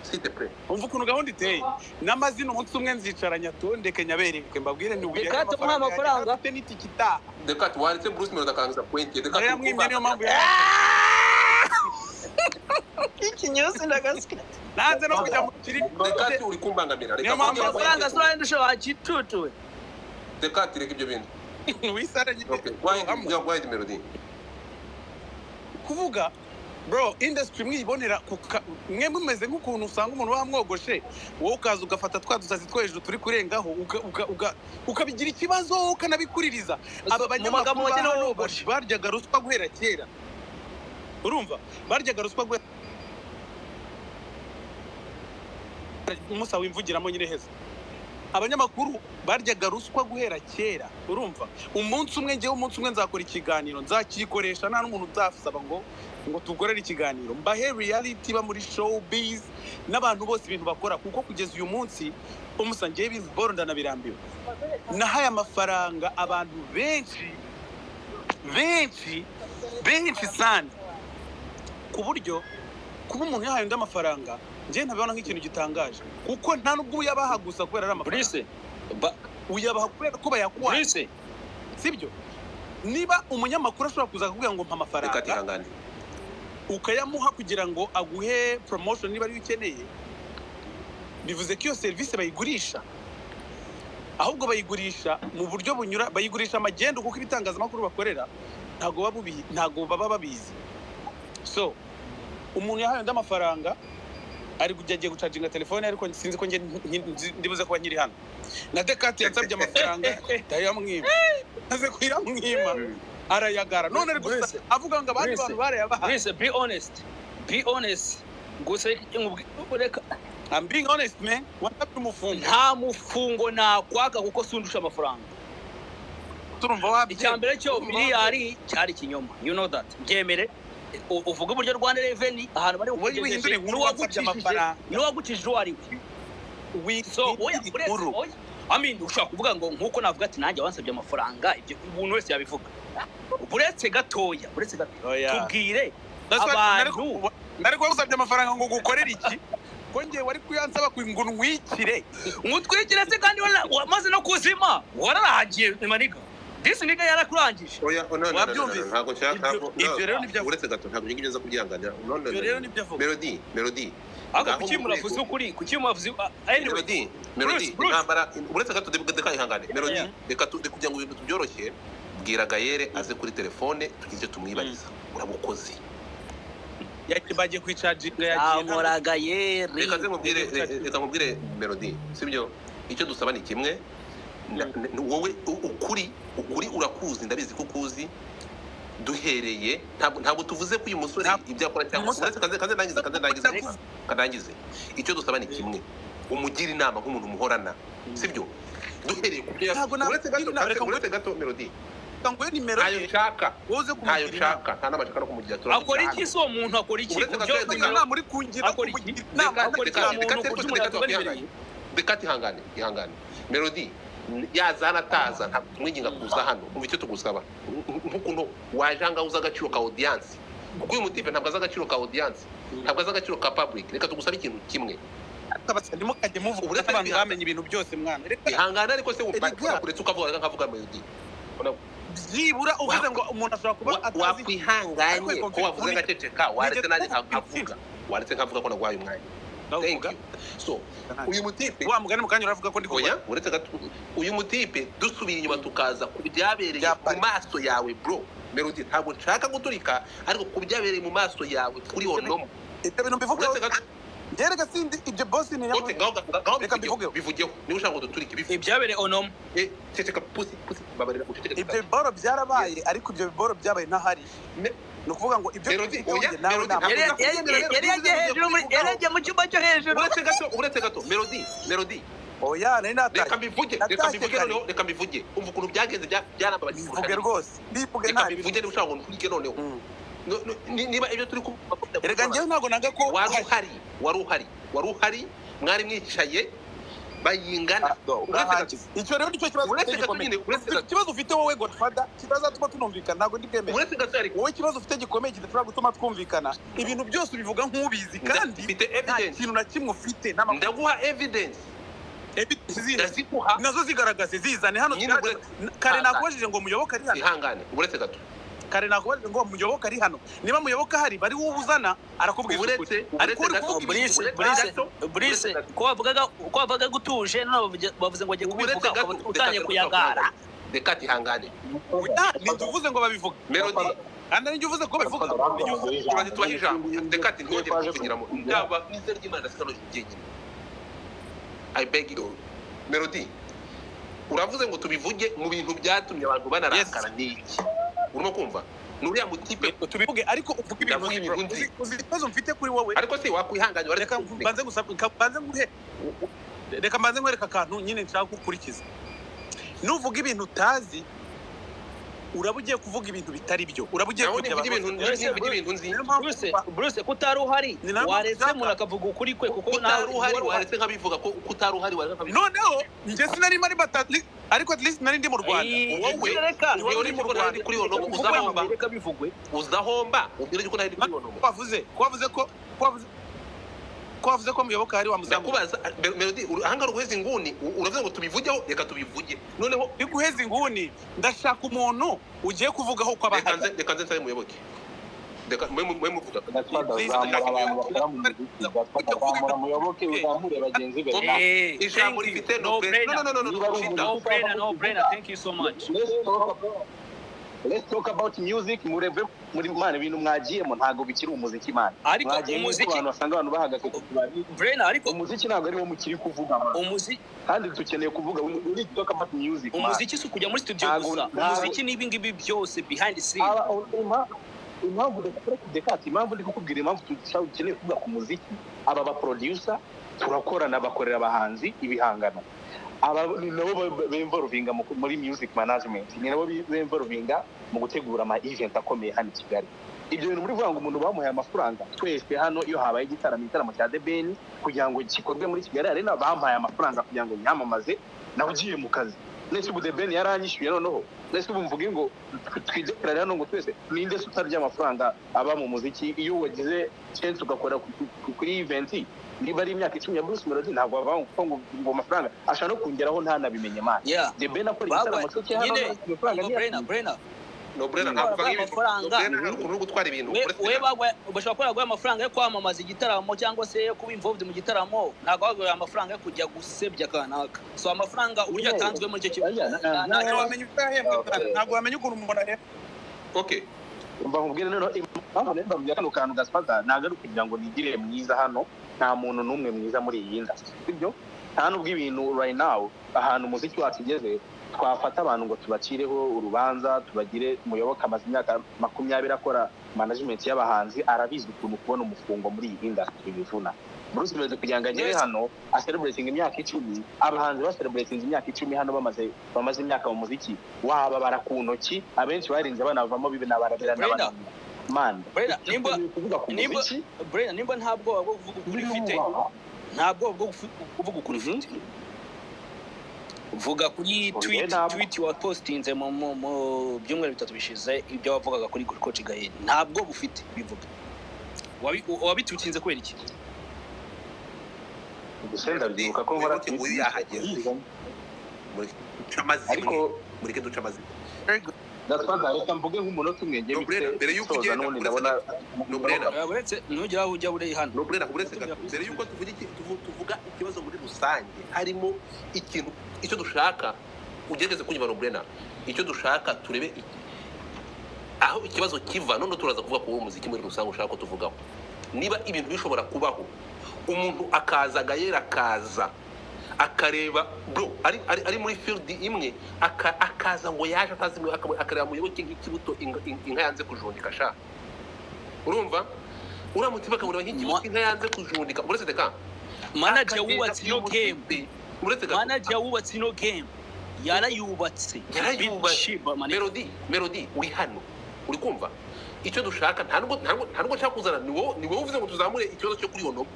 s'il te plaît. Umva ukuntu gahunda iteye n'amazina. Umunsi umwe nzicara nyatondeke, nyabereke, mbabwire nti ubu Reka tumuhe amafaranga. Afite n'itike itaha. Reka wanditse Bruce Melody akarangiza point. Reka Narayamwimye, niyo mpamvu Ikinyusi ndagasika. nanze no kujya mu kirimi. Reka, uri kumbangamira, reka Niyo mpamvu mvuge point. Amafaranga sura ndusha wakicutuwe. Reka reka ibyo bintu. Wisara nyine. Okay, go ahead, go ahead, Melody. Kuvuga Bro, industry mwibonera mwe mumeze nk'ukuntu usanga umuntu wamwogoshe, wowe ukaza ugafata twa dusatsi two hejuru turi kurengaho, ukabigira ikibazo, ukanabikuririza. Aba Mu magambo banyamakuru make ba hano wogoshe. baryaga ruswa guhera kera, urumva, baryaga ruswa guhera musa wimvugiramo nyine heza. Abanyamakuru baryaga ruswa guhera kera, urumva. Umunsi umwe, ngewe umunsi umwe nzakora ikiganiro, nzakikoresha, nta n'umuntu nzasaba ngo tukorere ikiganiro, mbahe reality iba muri showbiz n'abantu bose ibintu bakora, kuko kugeza uyu munsi umusa ngewe ibintu ndanabirambiwe. Nahaye amafaranga abantu benshi benshi benshi sana, ku buryo kuba umuntu yahaye undi amafaranga njye ntabibona nk'ikintu gitangaje, kuko nta nubwo uyabaha gusa kubera ari amafaranga. Bruce, Uyabaha kubera ko bayakuha, Bruce, sibyo? Niba umunyamakuru ashobora kuza akakubwira ngo mpa Reka amafaranga, tihangane. ukayamuha kugira ngo aguhe promotion niba ariyo ukeneye, bivuze ko iyo serivisi bayigurisha, ahubwo bayigurisha mu buryo bunyura, bayigurisha magendu, kuko ibitangazamakuru bakorera ntago baba babizi. So umuntu yahaye undi amafaranga ari kujya agiye gucaginga telefone, ariko sinzi ko ndibuze kuba nkiri hano. Na Dekati yansabye amafaranga ndayamwima, maze kuyamwima arayagara, none ari gusa avuga ngo abandi bantu barayabaha. Bruce, be honest, be honest. Gusa reka, I'm being honest, man. Wasabye umufungo. Nta mufungo nakwaka kuko sundusha amafaranga. Turumva wabye. Icya mbere cyo miliyari cyari ikinyoma, you know that. Byemere uvuga uburyo Rwanda Revenue ahantu bari Wowe wihindura inkuru, wasabye amafaranga. N'uwagukijije uwo ari we. So oya, uretse oya, I mean, ushobora kuvuga ngo nkuko navuga ati nanjye wansabye amafaranga, ibyo umuntu wese yabivuga. Uretse gatoya, uretse gatoya, tubwire abantu. Nari kugusabye amafaranga ngo gukorere iki? Ko ngiye wari kuyansaba ngo ntwikire. Umutwikire se kandi wamaze no kuzima, wararangiye maniga. This nigga yarakurangije. Oya, no, no, no, ntabwo nshaka. Ibyo rero nibyo uretse gato, ntabwo ngiye nza kubyihanganira. No, no, Ibyo rero nibyo avuga. Melody, Melody. Ako kuki muravuze ukuri? Kuki muravuze? Melody, Melody, intambara uretse gato reka ihangane. Melody, reka kugira ngo ibintu tubyoroshye, bwira Gayere aze kuri telefone tugize tumwibariza. Urabukoze. Bagiye kwicaginga yagiye. Amora Gayere. Reka ze mubwire, reka mubwire Melody, sibyo? Icyo dusaba ni kimwe. Wowe ukuri urakuzi, ndabizi ko ukuzi. Duhereye ntabwo tuvuze ko uyu musore ibyo akora cyangwa uretse kaze nangize icyo dusaba ni kimwe, umugira inama nk'umuntu muhorana, sibyo? Duhereye ku byo uretse gato Melody, ngo nimero ntayo nshaka, ntayo nshaka, nta nama nshaka no kumugira. Akora iki se uwo muntu? Akora iki? Inama uri kungira inama, akora iki umuntu? Reka ihangane, ihangane Melody, yazana ataza ntabwo tumwinginga kuza hano. Umva icyo tugusaba, nk'ukuntu waje ahangaha uzi agaciro ka audience, kuko uyu mutipe ntabwo azi agaciro ka audience, ntabwo azi agaciro ka public. Reka tugusabe ikintu kimwe. Ntimukajye muvuga abantu bamenye ibintu byose mwana. Ihangane ariko se uretse ukavuga nkavuga Melody. Byibura uvuze ngo umuntu ashobora kuba atazi, wakwihanganye ko wavuze ngaceceka, waretse nanjye nkavuga, waretse nkavuga ko naguhaye umwanya. Thank you. So uyu mutipe wa mugani mukanya uravuga ko ndi oya, uretse gato uyu mutipe dusubiye inyuma tukaza ku byabereye mu maso yawe bro Melody, ntabwo nshaka guturika, ariko ku byabereye mu maso yawe kuri onomo ibyo bintu mbivuga ngerega sindi ibyo boss ni nyawe. Reka mbivugeho, bivugeho niba ushaka ngo duturike bivuge ibyabereye onomo. Ceceka pusi pusi, babarira uceceke. Ibyo biboro byarabaye, ariko ibyo biboro byabaye ntahari. Ni ukuvuga ngo ibyo Melody, oya Melody, yari yagiye hejuru, yari yagiye mu cyumba cyo hejuru. Uretse gato Melody, Melody, oya nari natashye. Reka mbivuge, reka mbivuge noneho, reka mbivuge. Umva ukuntu byagenze, byarambabaje. Bivuge rwose, bivuge nta bivuge niba ushaka ngo nturike noneho. Niba ibyo turi kuvuga, reka njyewe ntabwo nanga ko wari uhari, mwari mwicaye bayingana. Icyo rero nicyo kibazo gikomeye. Ikibazo ufite wowe Godfather kitazatuma tunumvikana, ntabwo ndi bwemere. Wowe ikibazo ufite gikomeye kidashobora gutuma twumvikana, ibintu byose ubivuga nk'ubizi kandi nta kintu na kimwe ufite. Ndaguha evidence, ndaziguha nazo zigaragaze, zizane hano. Kare nakubajije ngo Muyoboke ari hano. Ihangane uretse gato. Kare nakubajije ngo Muyoboke ari hano, niba Muyoboke ahari bari wowe uzana arakubwira ukuri. Ariko uri kuvuga Bruce, ko wavugaga gutuje, none bavuze ngo agiye kubivuga utangiye kuyagara. Reka tihangane. Ntiduvuze ngo babivuga. Melody, Kandi ari njye uvuze ko babivuga. Tubanze tubahe ijambo. Reka ati ntwongere kuvugiramo ndaba n'izina ry'Imana sikano jyenyine. I beg you, Melody, uravuze ngo tubivuge mu bintu byatumye abantu banarakara. Ni iki urimo kumva? Ni uriya mutipe. Tubivuge, ariko uvuge ibintu Ndavuga uzi, ibintu bro. nzi. Uzi ikibazo mfite kuri wowe? Ariko si wakwihanganya waretse Reka mbanze gusa, mbanze nguhe, reka mbanze nkwereka akantu nyine nshaka gukurikiza. Nuvuga ibintu utazi, uraba ugiye kuvuga ibintu bitari byo, uraba ugiye Naho kujya nivuga ibintu abantu nzi, nivuga ibintu nzi. Niyo mpamvu Bruce, Bruce, ko utari uhari, Ni nayo mpamvu waretse nshaka. umuntu akavuga ukuri kwe, kuko Utari nawe uhari, wari uhari. waretse nkabivuga ko utari uhari, waretse nkabivuga. Noneho njye sinari mari ariko at least nari ndi mu Rwanda. Ay, Wowe, reka niwe uri mu Rwanda kuri Onomo, bivugwe, uzahomba. Reka bivugwe. Uzahomba ubwire ko ntari kuri Onomo. Ko wavuze ko Muyoboke hari wamuzamuye. Ndakubaza, Melody, ahangaha uguheza inguni, uravuze ngo tubivugeho, reka tubivuge noneho. Ndi guheza inguni, ndashaka umuntu ugiye kuvugaho uko aba Reka ahari. nze, reka nze nsabe Muyoboke, reka mwe muvuga. Godfather, Please, zamura abantu bakora mu muziki. Godfather, zamura Muyoboke, uzamure bagenzi be. Eh, Ijambo thank you. rifite No no no no no no. Niba ari Shita. No brainer, no brainer, thank you so much. Let's talk about music. Mureve muri man, ibintu mwagiyemo ntabwo bikiri umuziki, man. Ariko Mwagiye umuziki abantu basanga abantu bahagaze ku tubari. Brainer, ariko Umuziki ntabwo ariwo mukiri kuvuga, man. Umuziki Kandi dukeneye kuvuga, we need to talk about music, man. Umuziki si ukujya muri studio gusa. Umuziki ni ibi ngibi byose behind the scene. Impamvu Dekati, impamvu ndi kukubwira, impamvu dukeneye kuvuga ku muziki, aba ba producer turakorana, bakorera abahanzi ibihangano, aba ni nabo bemvoluvinga muri music management, ni nabo bemvoluvinga mu gutegura ama event akomeye hano i Kigali. Ibyo bintu muri kuvuga ngo umuntu bamuhaye amafaranga, twese hano iyo habaye igitaramo, igitaramo cya The Ben kugira ngo gikorwe muri Kigali Arena, bampaye amafaranga kugira ngo nyamamaze, nawe ugiye mu kazi. Nese ubu The Ben yaranyishyuye? Noneho nese ubu mvuge ngo twidekarare hano ngo twese, ninde se utarya amafaranga aba mu muziki? Iyo wagize chance ugakora kuri event, niba ari imyaka 10 ya Bruce Melody, ntabwo bavuga ngo ngo amafaranga ashobora no kongeraho ntanabimenye, man. Yeah. The Ben akora Bagwa igitaramo cye hano, nyine amafaranga ngo Brainer, Brainer No brainer, ntabwo uvuga ibintu. No amafaranga. brainer, hari ukuntu uri gutwara ibintu. We Uretse we gato. bagwa bashobora kuba baguha amafaranga yo kwamamaza igitaramo cyangwa se yo kuba involved mu gitaramo, ntabwo baguha amafaranga yo kujya gusebya kanaka. So amafaranga uburyo atanzwe muri icyo kigo Ntabwo wamenya uko yahembwe, mwana. Ntabwo wamenya ukuntu umuntu ahembwa. Okay. Umva nkubwire noneho impamvu rero mbabwira kano kantu, Gaspard, ntabwo ari ukugira ngo nigire mwiza hano. Nta muntu n'umwe mwiza muri iyi industry, sibyo? Nta nubwo ibintu right now, ahantu umuziki wacu ugeze, twafata abantu ngo tubacireho urubanza tubagire. Muyoboke amaze imyaka 20 akora management y'abahanzi, arabizi ukuntu kubona umufungo muri iyi industry bivuna. Bruce Melody kugira ngo agere hano acelebrating imyaka 10, abahanzi bacelebrating imyaka 10 hano bamaze imyaka mu muziki wababara ku ntoki, abenshi barinze banavamo bibe nabarabera Brenda. n'abantu, man. Brenda, nimba kuvuga ku nimba muziki Brenda, nimba nta bwoba bwo kuvuga ukuri ufite, nta bwoba bwo kuvuga ukuri ufite, vuga kuri Oya, tweet ntabwo. tweet wapostinze mu byumweru 3 bishize, ibyo wavugaga kuri Coach Gael. Nta bwoba ufite, bivuga. Wabitwitinze kubera iki? Gusa ndabyibuka ko nkora Muyoboke nguyu yahageze. Mureke duce amazimwe. Ariko Mureke duce amazimwe. Very good. Gaspard, reka mvuge nk'umunota umwe njye No brainer, bite mbere y'uko soza ugenda, n'ubundi uretse ndabona No brainer. Oya, uretse ntugire aho ujya uri hano. No brainer, uretse gato. Mbere y'uko tuvuga tuvuga ikibazo muri rusange, harimo ikintu icyo dushaka, ugerageze kunyumva, no brainer. Icyo dushaka, turebe aho ikibazo kiva, none turaza kuvuga ku muziki muri rusange ushaka ko tuvugaho. Niba ibintu bishobora kubaho, umuntu akaza, agayera, akaza akareba bro ari muri field imwe, akaza ngo yaje atazi, akareba Muyoboke nk'ikibuto inka yanze kujundika. Sha, urumva uramutse bakamureba nk'ikibuto inka yanze kujundika, uretse deka Manager akagenda wubatse ino game, uretse gato. Manager wubatse ino game, yarayubatse. Yarayubatse. Shiba, man. Melody, Melody, uri hano, uri kumva icyo dushaka? Nta nubwo nshaka kuzana, ni wowe uvuze ngo tuzamure ikibazo cyo kuri Onomo,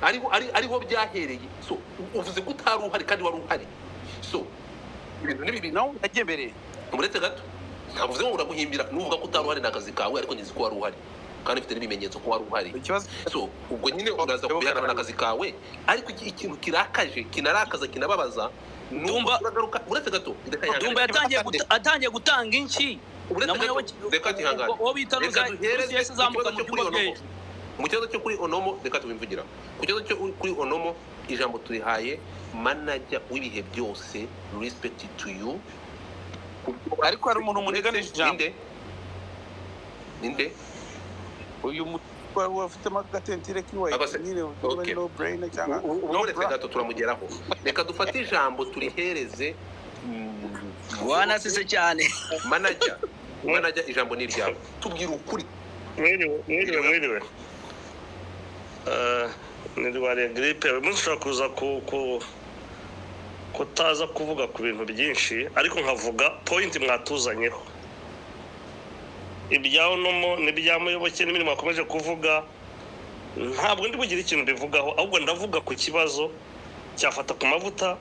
ariho ariho byahereye. So uvuze ko utari uhari kandi wari uhari. So ibintu ni bibiri. Nawe yagembereye. Uretse gato, ntabwo uvuze ngo uraguhimbira. Nuvuga ko utari uhari ni akazi kawe, ariko nzi ko wari uhari kandi ufite n'ibimenyetso ko wari uhari. Ikibazo So ubwo nyine uraza kubihakana n'akazi kawe, ariko ikintu kirakaje, kinarakaza, kinababaza ni uko turagaruka. Uretse gato, reka ihangane. Dumba yatangiye atangiye gutanga inki Uretse na gato, Muyoboke reka tihangane. uwo bita Reka Nuza duhereze Bruce yahise ku azamuka kibazo mu cyo kuri byumba byo Onomo. hejuru. Mu kibazo cyo kuri Onomo, reka tubimvugira ku kibazo cyo kuri Onomo. Ijambo turihaye manager w'ibihe byose, respect to you. Ariko hari umuntu muniganisha ijambo. Inde? Ninde? Uyu ufitemo agatentire k'iwayi Abase- nyine. Okay. No brain cyangwa Ubu no uretse bra. gato turamugeraho, reka dufate ijambo turihereze. Wanasize cyane. Manager, manager, ijambo ni iryawe, tubwira ukuri. Mwiriwe, mwiriwe, mwiriwe. Nirwariye grippe uyu munsi, ushobora kuza kutaza kuvuga ku bintu byinshi, ariko nkavuga point mwatuzanyeho, ibya Onomo n'ibya Muyoboke n'ibindi mwakomeje kuvuga. Ntabwo ndi bugire ikintu mbivugaho, ahubwo ndavuga ku kibazo cyafata ku mavuta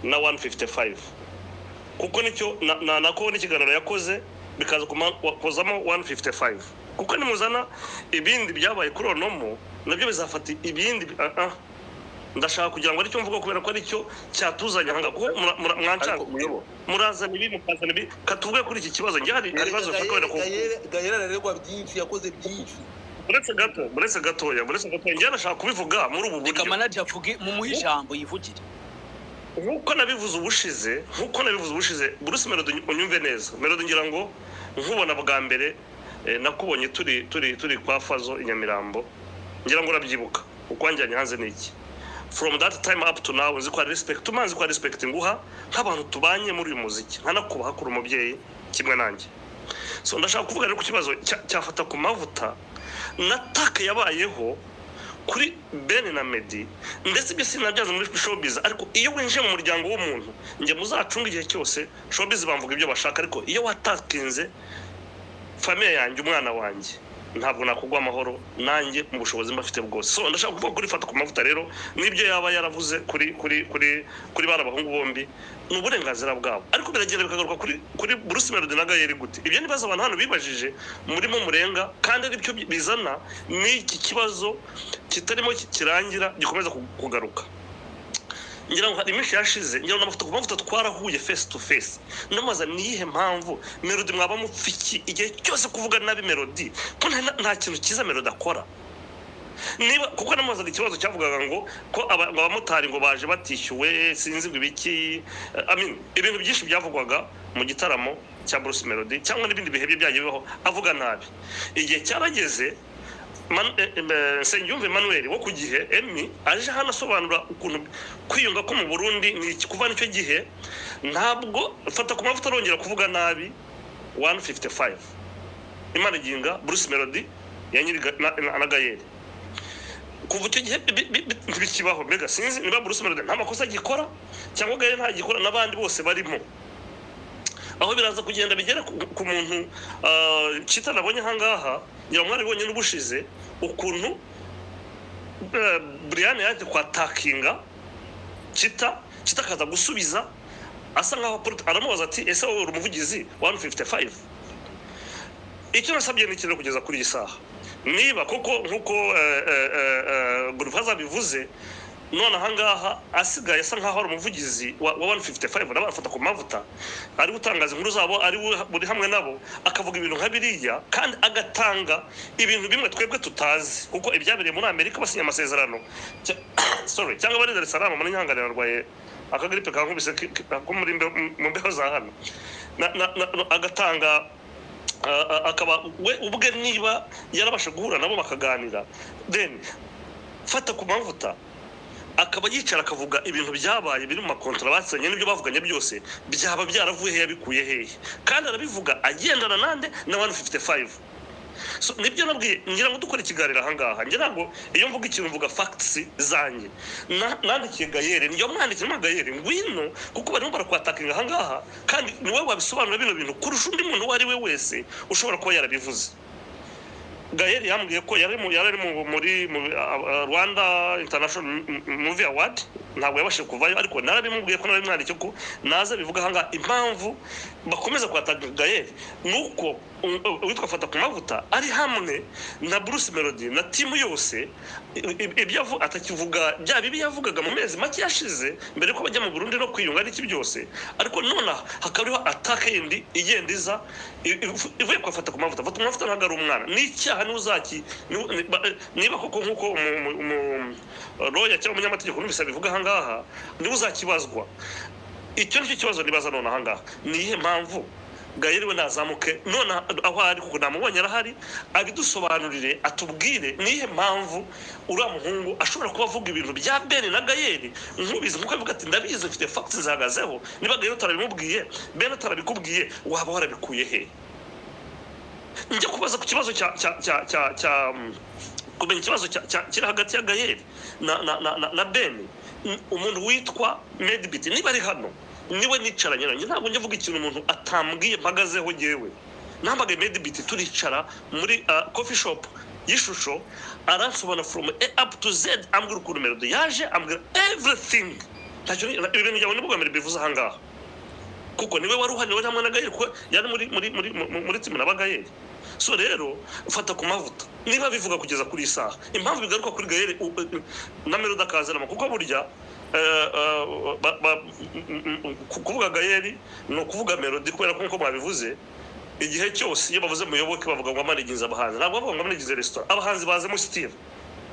na 155, kuko nicyo nako n'ikiganiro yakoze bikaza kuzamo 155, kuko nimuzana ibindi byabaye kuri Onomo nabyo bizafata ibindi. Ndashaka kugira ngo aricyo mvuga kubera ko aricyo cyatuzanye aha ngaha, kuko mwancanga. Ariko muyobo Murazana ibi, mukazana ibi, katuvuge kuri iki kibazo. Njye hari ibibazo bishobora kubera ku Gahera araregwa byinshi, yakoze byinshi. Uretse gato, uretse gatoya, uretse gatoya, njye ndashaka kubivuga muri ubu Reka buryo. manager avuge, mumuhe ijambo yivugire. Nk'uko nabivuze ubushize, Bruce Melody, unyumve neza. Melody, ngira ngo nkubona bwa mbere, nakubonye turi kwa Fazo i Nyamirambo, ngira ngo urabyibuka. Ukwanjyanye hanze ni iki? From that time up to now, nzi ko ari respect tumanzi, ko ari respect nguha nk'abantu tubanye muri uyu muziki, nkanakubaha kuri umubyeyi kimwe nanjye. So ndashaka kuvuga rero ku kibazo cyafata ku mavuta na attack yabayeho kuri Ben na Meddy, ndetse ibyo sinabyaza muri showbiz. Ariko iyo winjiye mu muryango w'umuntu, njye muzacunga igihe cyose, showbiz bamvuga ibyo bashaka, ariko iyo watakinze famille yanjye, umwana wanjye, ntabwo nakugwa amahoro nanjye mu bushobozi mba mfite bwose. So ndashaka kuvuga kuri fata ku mavuta rero, n'ibyo yaba yaravuze kuri bari abahungu bombi ni uburenganzira bwabo, ariko biragenda bikagaruka kuri Bruce Melody na Gael gute? Ibyo nibazo abantu hano bibajije murimo murenga, kandi aribyo bizana n'iki kibazo kitarimo kirangira, gikomeza kugaruka. Ngira ngo hari iminsi yashize, ngira ngo amafoto ku mavuta twarahuye face to face, ndamubaza: "Ni iyihe mpamvu Melody mwaba mupfa iki igihe cyose kuvuga nabi Melody, ko nta kintu cyiza Melody akora?" Niba kuko namubazaga ikibazo cyavugaga ngo ko ngo abamotari ngo baje batishyuwe, sinzi ngo ibiki, I mean, ibintu byinshi byavugwaga mu gitaramo cya Bruce Melody cyangwa n'ibindi bihe bye byagiye bibaho avuga nabi. Igihe cyarageze, Nsengiyumva Emmanuel wo ku gihe Emmy aje hano asobanura ukuntu kwiyunga ko mu Burundi ni iki. Kuva nicyo gihe ntabwo fata ku mavuta arongera kuvuga nabi 155 Imana iginga Bruce Melody ya nyiri na Gael. Kuva icyo gihe ntibikibaho. Mbega sinzi niba Bruce Melody nta makosa agikora cyangwa Gael ntagikora n'abandi bose barimo. Aho biraza kugenda bigera ku muntu Chita nabonye ahangaha, ngira ngo mwarabibonye n'ubushize ukuntu Brian yaje kwatakinga Chita, Chita akaza gusubiza asa nkaho aramubaza ati: "Ese wowe uri umuvugizi wa 155?" Icyo nasabye ni ikintu kugeza kuri iyi saha, niba koko nk'uko Godfather bivuze none ahangaha asigaye asa nkaho ari umuvugizi wa 155 nabo afata ku mavuta, ari gutangaza inkuru zabo, ari buri hamwe nabo, akavuga ibintu nka biriya kandi agatanga ibintu bimwe twebwe tutazi, kuko ibyabereye muri Amerika basinya amasezerano sorry, cyangwa bari Dar es Salaam muri Nyangare, barwaye akagripe kankubise ko muri mu mbeho za hano. Agatanga akaba we ubwe niba yarabasha guhura nabo bakaganira, then fata ku mavuta akaba yicara akavuga ibintu byabaye biri mu makontora basinye n'ibyo bavuganye byose, byaba byaravuye hehe, yabikuye hehe? Kandi arabivuga agendana nande? Na 155. So nibyo nabwiye, ngira ngo dukora ikiganiro ahangaha, ngira ngo iyo mvuga ikintu mvuga facts zanjye. Nandikiye Gael, niyo mwandikiye mo Gael, ngwino kuko barimo barakwatakinga ahangaha, kandi ni wowe wabisobanura bino bintu kurusha undi muntu uwo ari we wese ushobora kuba yarabivuze. Gael yambwiye ko yari muri Rwanda International Movie Award, ntabwo yabashije kuvayo, ariko narabimubwiye ko narabimwandikiye ko naza bivuga ahangaha. Impamvu bakomeza kwataka Gael ni uko uwitwa Fata ku mavuta ari hamwe na Bruce Melody na team yose. Ibyo atakivuga bya bibi yavugaga mu mezi make yashize mbere yuko bajya mu Burundi no kwiyunga n'iki byose, ariko nonaha hakaba hariho attack yindi igenda iza ivuye kwa Fata ku mavuta. Fata ku mavuta ntabwo ari umwana, ni icyaha n'uzaki niba koko nk'uko lawyer cyangwa umunyamategeko numvise abivuga ahangaha, niwe uzakibazwa. Icyo nicyo kibazo nibaza none ahangaha: ni iyihe mpamvu Gael we nazamuke none aho ari, kuko namubonye arahari, abidusobanurire, atubwire nihe mpamvu uriya muhungu ashobora kuba avuga ibintu bya Ben na Gael nkubizi, nkuko avuga ati ndabizi mfite facts zihagazeho. Niba Gael utarabimubwiye, Ben atarabikubwiye, waba warabikuye he? Njya kubaza ku kibazo cya kumenya ikibazo kiri hagati ya Gael na Ben. Umuntu witwa Medbit niba ari hano niwe nicaranye nanjye, ntabwo njya mvuga ikintu umuntu atambwiye mpagazeho. Njyewe nahamagaye Medbit, turicara muri coffee shop y'ishusho, aransobanura from A up to Z, ambwira ukuntu Melody yaje, ambwira everything. Ntacyo ibi bintu byawe nibwo bwa mbere bivuze ahangaha, kuko niwe wari uhari, wari hamwe na Gael, kuko yari muri team na Gael. So rero fata ku mavuta niba bivuga kugeza kuri iyi saha impamvu bigaruka kuri Gael na Melody akazanamo, kuko burya kuvuga Gael ni ukuvuga Melody, kubera ko nkuko mwabivuze, igihe cyose iyo bavuze Muyoboke bavuga ngo amaniginze abahanzi, ntabwo bavuga ngo amaniginze resitora, abahanzi bazemo style.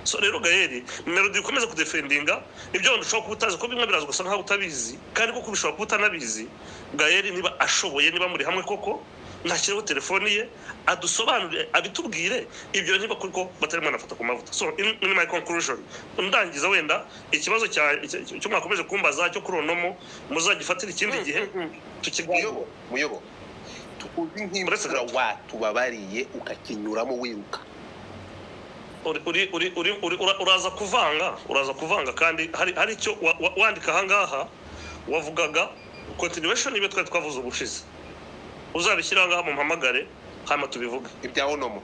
So rero Gael, Melody ukomeza kudefendinga ibyo wenda ushobora kuba utazi, ko bimwe biraza gusa nkaho utabizi, kandi koko bishobora kuba utanabizi. Gael niba ashoboye, niba muri hamwe koko, nashyireho telefoni ye adusobanurire, abitubwire ibyo niba kuko batarimo banafata ku mavuta. So in my conclusion, ndangiza, wenda ikibazo cyo mwakomeje kumbaza cyo kuri Onomo muzagifatira ikindi gihe tukiganire. Muyobo, Muyobo, tuzi nk'imfura, watubabariye ukakinyuramo wiruka. Uri uri uri uri uri ura- uraza kuvanga, uraza kuvanga, kandi hari icyo wandika ahangaha wavugaga continuation y'ibyo twari twavuze ubushize. Uzabishyira ahangaha mumpamagare, hanyuma tubivuge. Ibya Onomo?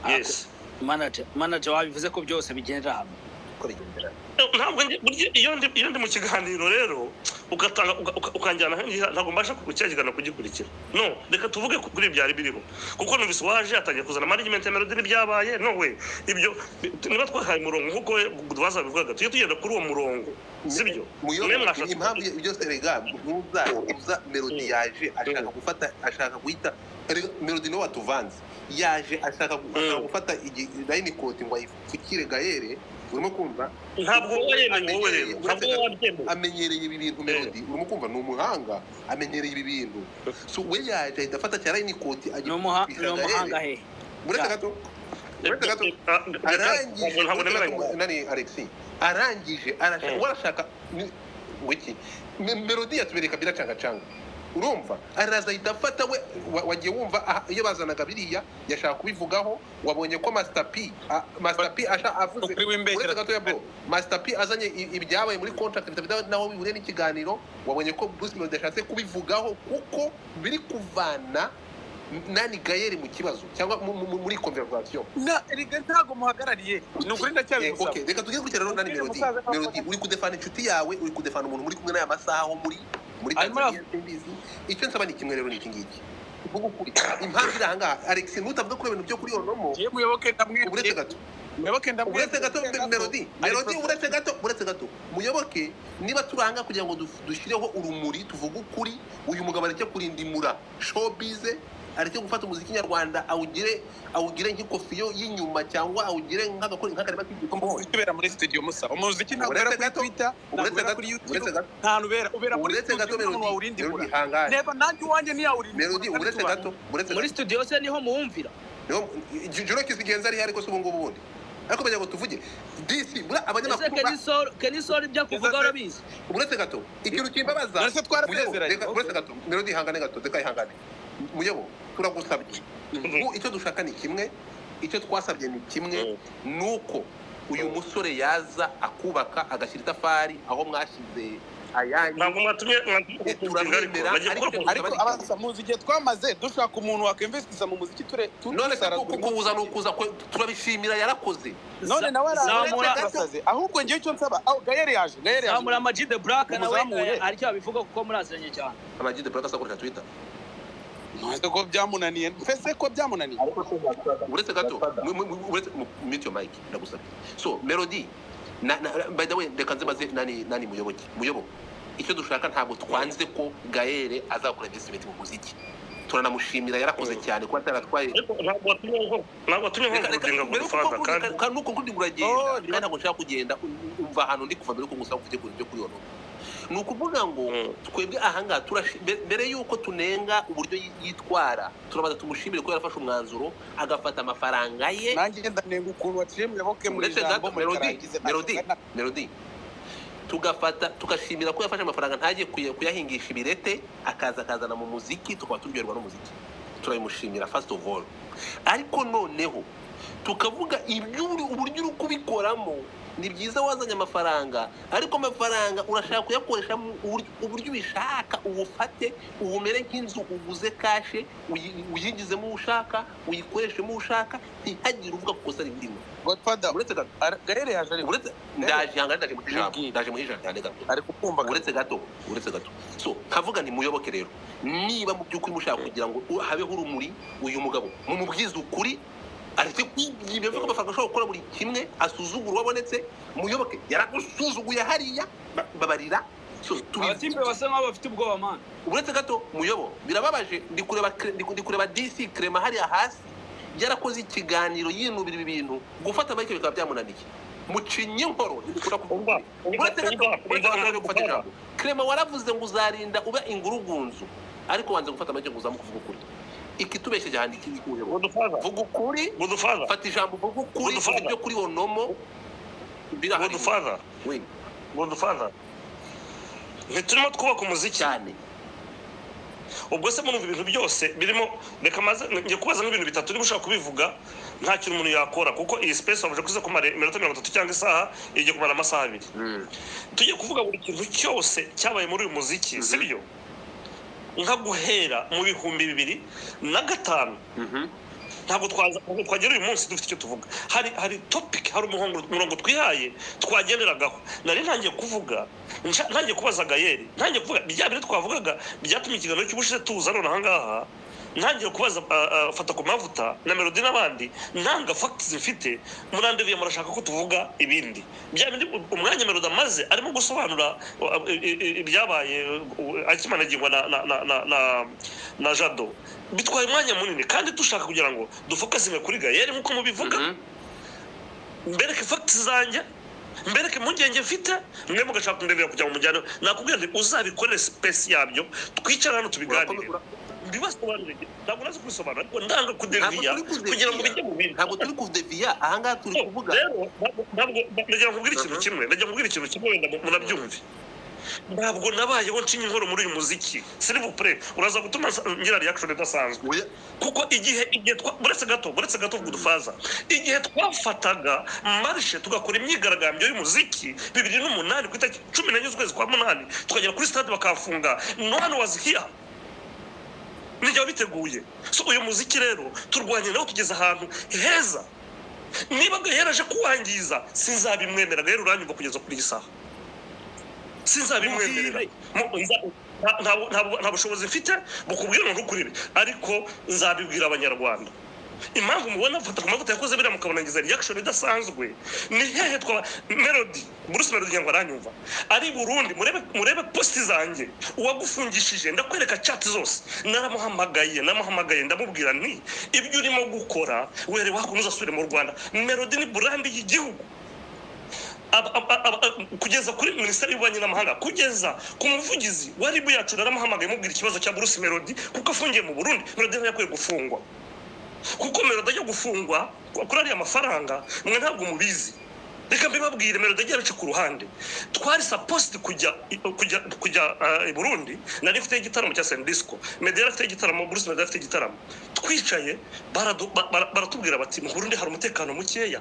Yes. Manager wabivuze ko byose bigendera hamwe. Ko bigendera. Ntabwo burya iyo ndi mu kiganiro rero ugatanga ukanjyana ntabwo mbasha cya kiganiro kugikurikira. No reka tuvuge kuri ibi byari biriho, kuko numvise waje atangiye kuzana management ya Melody n'ibyabaye. No we ibyo niba twahaye umurongo nk'uko bazabivugaga, tujye tugenda kuri uwo murongo, sibyo? Muyobo, Mwe mwashatse impamvu byose rega ntuza Melody yaje ashaka gufata, ashaka guhita, erega Melody niwe watuvanze, yaje ashaka gufata line coat ngo ayipfukire Gael, urimo kumva? Ntabwo wowe yemeye, wowe rero ntabwo wowe wabyemeye. Amenyereye ibi bintu Melody, urimo kumva? Ni umuhanga, amenyereye ibi bintu. So we yaje ahita afata cya line coat Ni umuhanga he? Uretse gato, uretse gato. Arangije Ntabwo uretse nemeranya. gato, nani Alexis arangije arashaka warashaka wiki Melody yatubereka biracangacanga, urumva? Araza ahita afata we wagiye wumva aha, iyo bazanaga biriya yashaka kubivugaho, wabonye ko Master P Master P asha avuze Ukuri w'imbeshyera. Uretse gato ya bro, Master P azanye ibyabaye muri contract bitafite naho bihuriye n'ikiganiro, wabonye ko Bruce Melody yashatse kubivugaho kuko biri kuvana nani Gael mu kibazo cyangwa muri conversation. Na erega ntabwo muhagarariye, ni ukuri ndacyabigusaba. Okay, reka tujye kurikira rero nani Ubwire Melody. musaza ko Melody, uri kudefana inshuti yawe, uri kudefana umuntu muri kumwe n'aya masaha aho muri Arimo Tanzania, simbizi. Icyo nsaba ni kimwe rero, ni iki ngiki: uvuga ukuri impamvu iri ahangaha. Alex, ntutavuga kuri ibintu byo kuri Onomo. Ngiye Muyoboke ndamwemeye. Uretse gato. Muyoboke ndamwemeye. Uretse gato, Melody, Melody, uretse gato, uretse gato. Muyoboke, niba turi ahangaha kugira ngo dushyireho urumuri, tuvuge ukuri, uyu mugabo areke kurindimura showbiz, areke gufata umuziki nyarwanda awugire nk'ikofiyo y'inyuma cyangwa awugire nk'akarima k'igikoni. Umuziki ubera muri studio musa, umuziki ntabwo Uretse ubera kuri gato, Twitter, ntabwo uretse ubera gato, kuri YouTube, uretse gato, nta hantu ubera muri uretse gato. studio, nta muntu Melody, wawurindimura. Melody, ihangane. Neba nanjye uwanjye ntiyawurindimura Melody, kandi uretse tubana. gato, uretse Muri gato. studio se niho muwumvira? Niho Juro Kizigenza ari, ariko se ubu ngubu bundi ariko bagira ngo tuvuge disi buriya Ese abanyamakuru Kenisol ibyo akuvuga Ese urabizi? Uretse gato, ikintu kimbabaza None se twarasezeranye? Muyobo, uretse gato Melody, ihangane gato, reka ihangane. Muyobo, turagusabye. Ubu icyo dushaka ni kimwe, icyo twasabye ni kimwe, nuko uyu musore yaza akubaka, agashyira itafari aho mwashyize ayanyu. Ntabwo mwatumye Turamwemera, bagiye ariko gukora Ariko abasa muzi igihe twamaze dushaka umuntu wakwinvestisa mu muziki ture None se dusara buri munsi. kuza ni ukuza turabishimira, yarakoze. None nawe Zamura- arasaze. Ahubwo ngewe icyo nsaba, aho Gael yaje, Gael yaje. Zamura Ama G The Black nawe. Umuzamure. Hari icyo abivuga kuko muraziranye cyane. Ama G The Black akoresha Twitter? None ko byamunaniye mbese, ko byamunaniye? Ariko se Godfather, Uretse gato. Godfather. Uretse mute your mic, ndagusabye. So Melody na, by the way, reka nze maze nani Muyoboke. Muyobo, icyo dushaka, ntabwo twanze ko Gael azakora investment mu muziki, turanamushimira, yarakoze cyane kuba ataratwaye. Ariko ntabwo watumye Reka reka nkonkudinga mbere yuko Godfather kandi nuko nkundinga uragenda. Oh, Kandi ntabwo nshaka kugenda, umva ahantu ndi kuva mbere yuko ngusaba kuvuge ku byo kuri Onomo. Ni ukuvuga ngo twebwe ahangaha mbere y'uko tunenga uburyo yitwara, turabanza tumushimire ko yarafashe umwanzuro agafata amafaranga ye. Nanjye ndanenga ukuntu waciye Muyoboke mu Uretse ijambo gato, Melody. Murikarangize. Melody, Melody, tugafata tugashimira ko yafashe amafaranga ntajye kuyahingisha ibirete, akaza akazana mu muziki, tukaba turyoherwa n'umuziki. Turabimushimira first of all. Ariko noneho tukavuga ibyo uburyo uri kubikoramo. Ni byiza wazanye amafaranga, ariko amafaranga urashaka kuyakoresha mu uburyo ubishaka, uwufate uwumere nk'inzu uguze cash, uyinjizemo uwo ushaka, uyikoreshemo uwo ushaka, ntihagire uvuga ku kosa ririmo. Godfather. Uretse gato. Gahere yaje ariko. Uretse, ndaje hangana, ndaje mu ijambo. Nibwire. Ndaje mu ijambo cyane gato. Ari kukumva. Uretse gato, uretse gato. So nkavuga nti Muyoboke rero, niba mu by'ukuri mushaka kugira ngo habeho urumuri, uyu mugabo mumubwize ukuri, areke kwibwira ko amafaranga ashobora gukora buri kimwe, asuzugura uwabonetse. Muyoboke yaragusuzuguye hariya, babarira. So, Abatipe basa nkaho bafite ubwoba, man. Uretse gato, Muyobo, birababaje. Ndi kureba ndi kureba DC Clement hariya hasi, yarakoze ikiganiro yinubira ibi bintu, gufata mic bikaba byamunaniye. Mucinye inkoro, ntibikunda kuvuga. Umva. Uretse gato. Umva. Uretse Umva. gato gufata ijambo. Clement, waravuze ngo uzarinda uba ingurugunzu, ariko wanze gufata mic ngo uzamuke uvuge ukuri. Ikitubesheje ahandi iki? Godfather. Vuga ukuri. Godfather. Fata ijambo uvuge ukuri. Godfather. Ibyo kuri onomo birahari. Godfather. We. Godfather, ntiturimo twubaka umuziki? Cyane. Ubwo se murumva ibintu byose birimo? Reka maze ngiye kubaza nk'ibintu bitatu. Niba ushaka kubivuga, nta kintu umuntu yakora, kuko iyi space wavuze ko iza kumara iminota 30 cyangwa isaha, igiye kumara amasaha 2. Tugiye kuvuga buri kintu cyose cyabaye muri uyu muziki, sibyo? Nka guhera mu 2005, ntabwo twagera uyu munsi dufite icyo tuvuga. Hari topic, hari umurongo twihaye twagenderagaho. Nari ntangiye kuvuga, ntangiye kubaza Gayeri, ntangiye kuvuga bya bintu twavugaga byatumye ikiganiro cy'ubushize tuza none ahangaha, ntangiye kubaza Fata ku Mavuta na Melody n'abandi, ntanga facts mfite. Murandeviye, murashaka ko tuvuga ibindi bya bindi. Umwanya Melody amaze arimo gusobanura ibyabaye akimanagirwa na Jado bitwaye umwanya munini, kandi dushaka kugira ngo dufocusinge kuri Gayeri nk'uko mubivuga. Mbereke facts zanjye, mbereke impungenge mfite, mwe mugashaka kundebera kugira ngo mujyane. Nakubwira nti uzabikorere space yabyo, twicara hano tubiganire, mbibasobanurire. Ntabwo nazi kubisobanura, ariko ndanga Ntabwo kudeviya turi kugira ngo kudeviya. bijye mu bindi. Ntabwo turi kudeviya, ahangaha turi kuvuga. Rero ntabwo ndagira ngo nkubwire ikintu kimwe, ndagira ngo nkubwire ikintu kimwe, wenda munabyumve. Ntabwo nabayeho ncinya inkoro muri uyu muziki. S'il vous plaît, uraza gutuma ngira reaction idasanzwe. Oya. Kuko igihe buretse gato, buretse gato, Godfather, igihe twafataga marche tugakora imyigaragambyo y'umuziki 2008 ku itariki 14 z'ukwezi kwa munani, tukagera kuri stade bakafunga, no one was here, nijya wabiteguye. So uyu muziki rero turwanye nawo tugeze ahantu heza. Niba Gahera aje kuwangiza, sinzabimwemera. Gahera, uranyumva? Kugeza kuri iyi saha sinzabimwemerera. Nta bushobozi mfite bukubwira ngo ntukuribe, ariko nzabibwira Abanyarwanda. Impamvu mubona Mfata ku Mavuta yakoze biriya, mukabona ngize reaction idasanzwe, ni hehe twaba Melody, Bruce Melody ngo aranyumva ari i Burundi. Murebe, murebe post zanjye. Uwagufungishije, ndakwereka chat zose. Naramuhamagaye, namuhamagaye ndamubwira nti ibyo urimo gukora were wakomeza usubire mu Rwanda. Melody ni brand y'igihugu. Kugeza kuri Minisiteri y'Ububanyi n'Amahanga, kugeza ku muvugizi wa RIB yacu, naramuhamagaye mubwira ikibazo cya Bruce Melody kuko afungiye mu Burundi. Melody ntiyakwiye gufungwa, kuko Melody ajya gufungwa kuri ariya mafaranga, mwe ntabwo mubizi. Reka mbibabwire. Melody agiye abica ku ruhande. Twari supposed kujya i Burundi. Nari mfite igitaramo cya Sendisco, Meddy yari afite igitaramo, Bruce Melody afite igitaramo. Twicaye baratubwira bati mu Burundi hari umutekano mukeya.